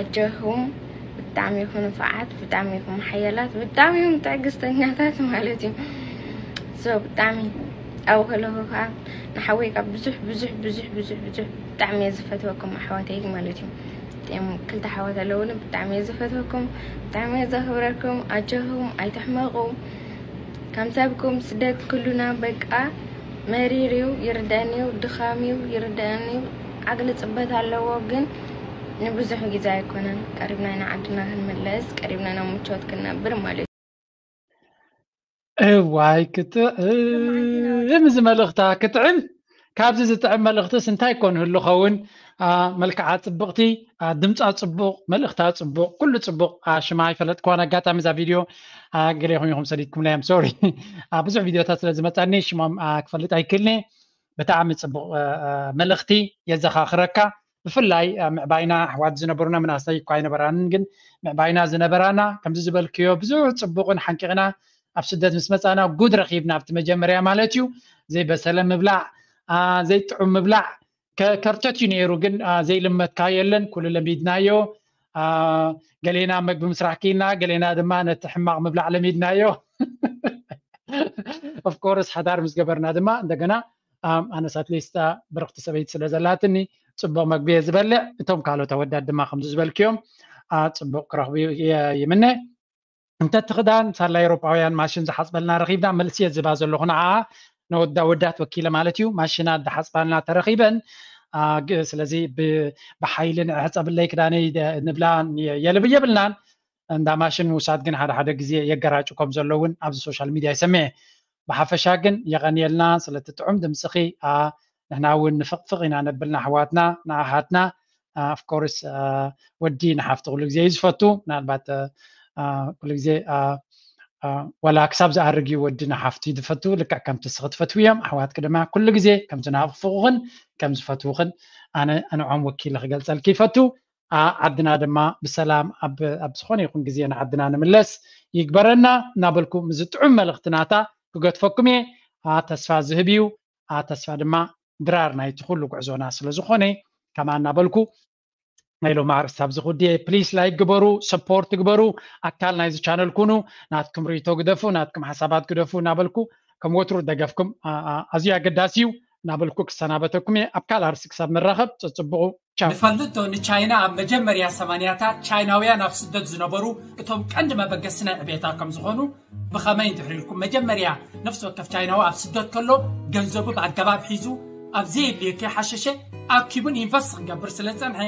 ኣጆኹም። ብጣዕሚ ኢኹም ንፉዓት፣ ብጣዕሚ ኢኹም ሓያላት፣ ብጣዕሚ ኢኹም ትዕግስተኛታት ማለት እዩ። So ብጣዕሚ ኣብኡ ከለኹ ከዓ ንሓወይ ካብ ብዙሕ ብዙሕ ብዙሕ ብዙሕ ብዙሕ ብጣዕሚ እየ ዝፈትወኩም ኣሕዋተይ ማለት እዩ። እም፣ ክልተ ኣሕዋት ኣለውኒ። ብጣዕሚ እየ ዝፈትወኩም፣ ብጣዕሚ እየ ዘኽብረኩም። ኣጆኹም፣ ኣይትሕመቑ። ከም ሰብኩም ስደት ኩሉና በቃ መሪር እዩ፣ ይርደአኒ እዩ፣ ድኻም እዩ፣ ይርደአኒ እዩ። ዓግሊ ጽበት ኣለዎ፣ ግን ንብዙሕ ግዜ ኣይኮነን። ቀሪብና ኢና ዓድና ክንምለስ፣ ቀሪብና ኢና ምቾት ክንነብር ማለት እዩ። እዋይ ክጥዕም እዚ መልእኽታ፣ ክጥዕም። ካብዚ ዝጥዕም መልእኽትስ እንታይ ኮን ህሉ ኸውን? አ፣ መልክዓ ጽብቕቲ፣ አ፣ ድምጻ ጽቡቕ፣ መልእኽታ ጽቡቕ፣ ኩሉ ጽቡቕ። አ፣ ሽማ ኣይፈለጥክዋን ኣጋጣሚ እዛ ቪድዮ፣ አ፣ ገሌኹም ኢኹም ሰዲድኩምላ እዮም፣ ሶሪ። አ፣ ብዙሕ ቪድዮታት ስለ ዝመጻኒ ሽሞም፣ አ፣ ክፈልጥ ኣይክእልን እየ። ብጣዕሚ ጽቡቕ፣ አ፣ አ፣ መልእኽቲ የዘኻኽረካ። ብፍላይ ምዕባይና ኣሕዋት ዝነበሩና ምናሳይ እኳ ኣይነበራንን፣ ግን ምዕባይና ዝነበራና ከምዚ ዝበልክዮ ብዙሕ ፅቡቕን ሓንቂቕና ኣብ ስደት ምስ መፃና ጉድ ረኺብና ኣብቲ መጀመርያ ማለት እዩ። ዘይበሰለ ምብላዕ፣ ዘይጥዑም ምብላዕ ከርተት እዩ ነይሩ፣ ግን ዘይልመድካ የለን፣ ኩሉ ለሚድናዮ። ገሌና መግቢ ምስራሕ ክኢልና፣ ገሌና ድማ ነቲ ሕማቕ ምብላዕ ለሚድናዮ። ኦፍኮርስ ሓዳር ምስ ገበርና ድማ እንደገና ኣነስ ኣትሊስት ብርኽቲ ሰበይቲ ስለ ዘላትኒ ፅቡቕ መግቢ እየ ዝበልዕ። እቶም ካልኦት ኣወዳት ድማ ከምዚ ዝበልክዮም ፅቡቕ ክረኽቡ ይምነ። እንተ እቲ ክዳን ሳላ ኤውሮጳውያን ማሽን ዝሓፅበልና ረኺብና፣ መልሲ እየ ዝህባ ዘለኹ ንዓ። ነወዳ ወዳት ወኪለ ማለት እዩ። ማሽናት ዝሓፅባልና ተረኺበን። ስለዚ ብሓይሊ ንዕሕፀብለይ ክዳነይ ንብላ የልብ የብልናን። እንዳ ማሽን ምውሳድ ግን ሓደ ሓደ ግዜ የገራጩ ከም ዘሎ እውን ኣብዚ ሶሻል ሚድያ ይሰምዐ። ብሓፈሻ ግን የቐንየልና ስለቲ ጥዑም ድምፅኺ። ንሕና እውን ንፍቕፍቕ ኢና ነብልና ኣሕዋትና ንኣሓትና። ኦፍኮርስ ወዲ ንሓፍቲ ኩሉ ግዜ እዩ ዝፈቱ። ምናልባት ኩሉ ግዜ ዋላ ክሳብ ዝኣርግ እዩ ወዲ ንሓፍቱ እዩ ዝፈቱ፣ ልክዕ ከምቲ ስኺ ትፈትዊ እዮም። ኣሕዋትኪ ድማ ኩሉ ግዜ ከም ዝናፍቑኽን ከም ዝፈትውኽን ኣነ ኣንዖም ወኪለ ክገልፀልኪ ይፈቱ። ዓድና ድማ ብሰላም ኣብ ዝኾነ ይኹን ግዜ ንዓድና ንምለስ ይግበረና እናበልኩ፣ ምዚ ጥዑም መልእኽቲ ናታ ክገድፈኩም እየ። ተስፋ ዝህብ እዩ። ተስፋ ድማ ድራር ናይቲ ኩሉ ጉዕዞና ስለ ዝኾነ፣ ከማ እናበልኩ ናይ ሎም ኣርእስቲ ኣብዚ ክውድየ። ፕሊስ ላይክ ግበሩ፣ ሰፖርት ግበሩ፣ ኣካል ናይዚ ቻነል ኩኑ። ናትኩም ርእይቶ ግደፉ፣ ናትኩም ሓሳባት ግደፉ እናበልኩ ከም ወትሩ ደገፍኩም ኣዝዩ ኣገዳሲ እዩ እናበልኩ ክሰናበተኩም እየ። ኣብ ካልእ ኣርእስቲ ክሳብ ንራኸብ፣ ጽጽብቑ። ቻው። ንፈልጦ፣ ንቻይና ኣብ መጀመርያ ሰማንያታት ቻይናውያን ኣብ ስደት ዝነበሩ እቶም ቀንዲ መበገሲ ናይ ዕቤታ ከም ዝኾኑ ብኸመይ እንድሕር ኢልኩም፣ መጀመርያ ነፍሲ ወከፍ ቻይናዊ ኣብ ስደት ከሎ ገንዘቡ ብኣገባብ ሒዙ ኣብ ዘየድልዮ ከይሓሸሸ ኣኪቡን ኢንቨስት ክገብር ስለ ዝጸንሐ፣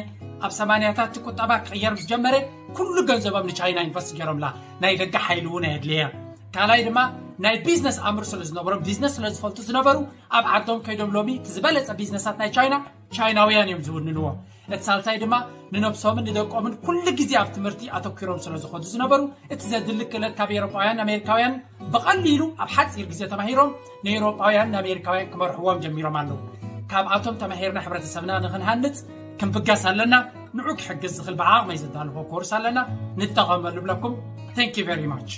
ኣብ ሰማንያታት እቲ ቁጠባ ክቕየር ምስ ጀመረ ኩሉ ገንዘቦም ንቻይና ኢንቨስት ገይሮምላ። ናይ ደገ ሓይሊ እውን ኣየድልየ። ካልኣይ ድማ ናይ ቢዝነስ ኣምር ስለ ዝነበሮም፣ ቢዝነስ ስለ ዝፈልጡ ዝነበሩ፣ ኣብ ዓዶም ከይዶም ሎሚ እቲ ዝበለጸ ቢዝነሳት ናይ ቻይና ቻይናውያን እዮም ዝውንንዎ። እቲ ሳልሳይ ድማ ንነብሶምን ንደቆምን ኩሉ ግዜ ኣብ ትምህርቲ ኣተኪሮም ስለ ዝኾዱ ዝነበሩ፣ እቲ ዘድሊ ክእለት ካብ ኤውሮጳውያን ኣሜሪካውያን ብቐሊሉ ኣብ ሓጺር ግዜ ተማሂሮም ንኤውሮጳውያን ንኣሜሪካውያን ክመርሕዎም ጀሚሮም ኣለዉ። ካብኣቶም ተማሂርና ሕብረተሰብና ንኽንሃንጽ ክንብገስ ኣለና። ንዑ ክሕግዝ ዝኽእል ብዓቕመይ ዘዳለኹ ኮርስ ኣለና፣ ንጠቐመሉ ብለኩም። Thank you very much።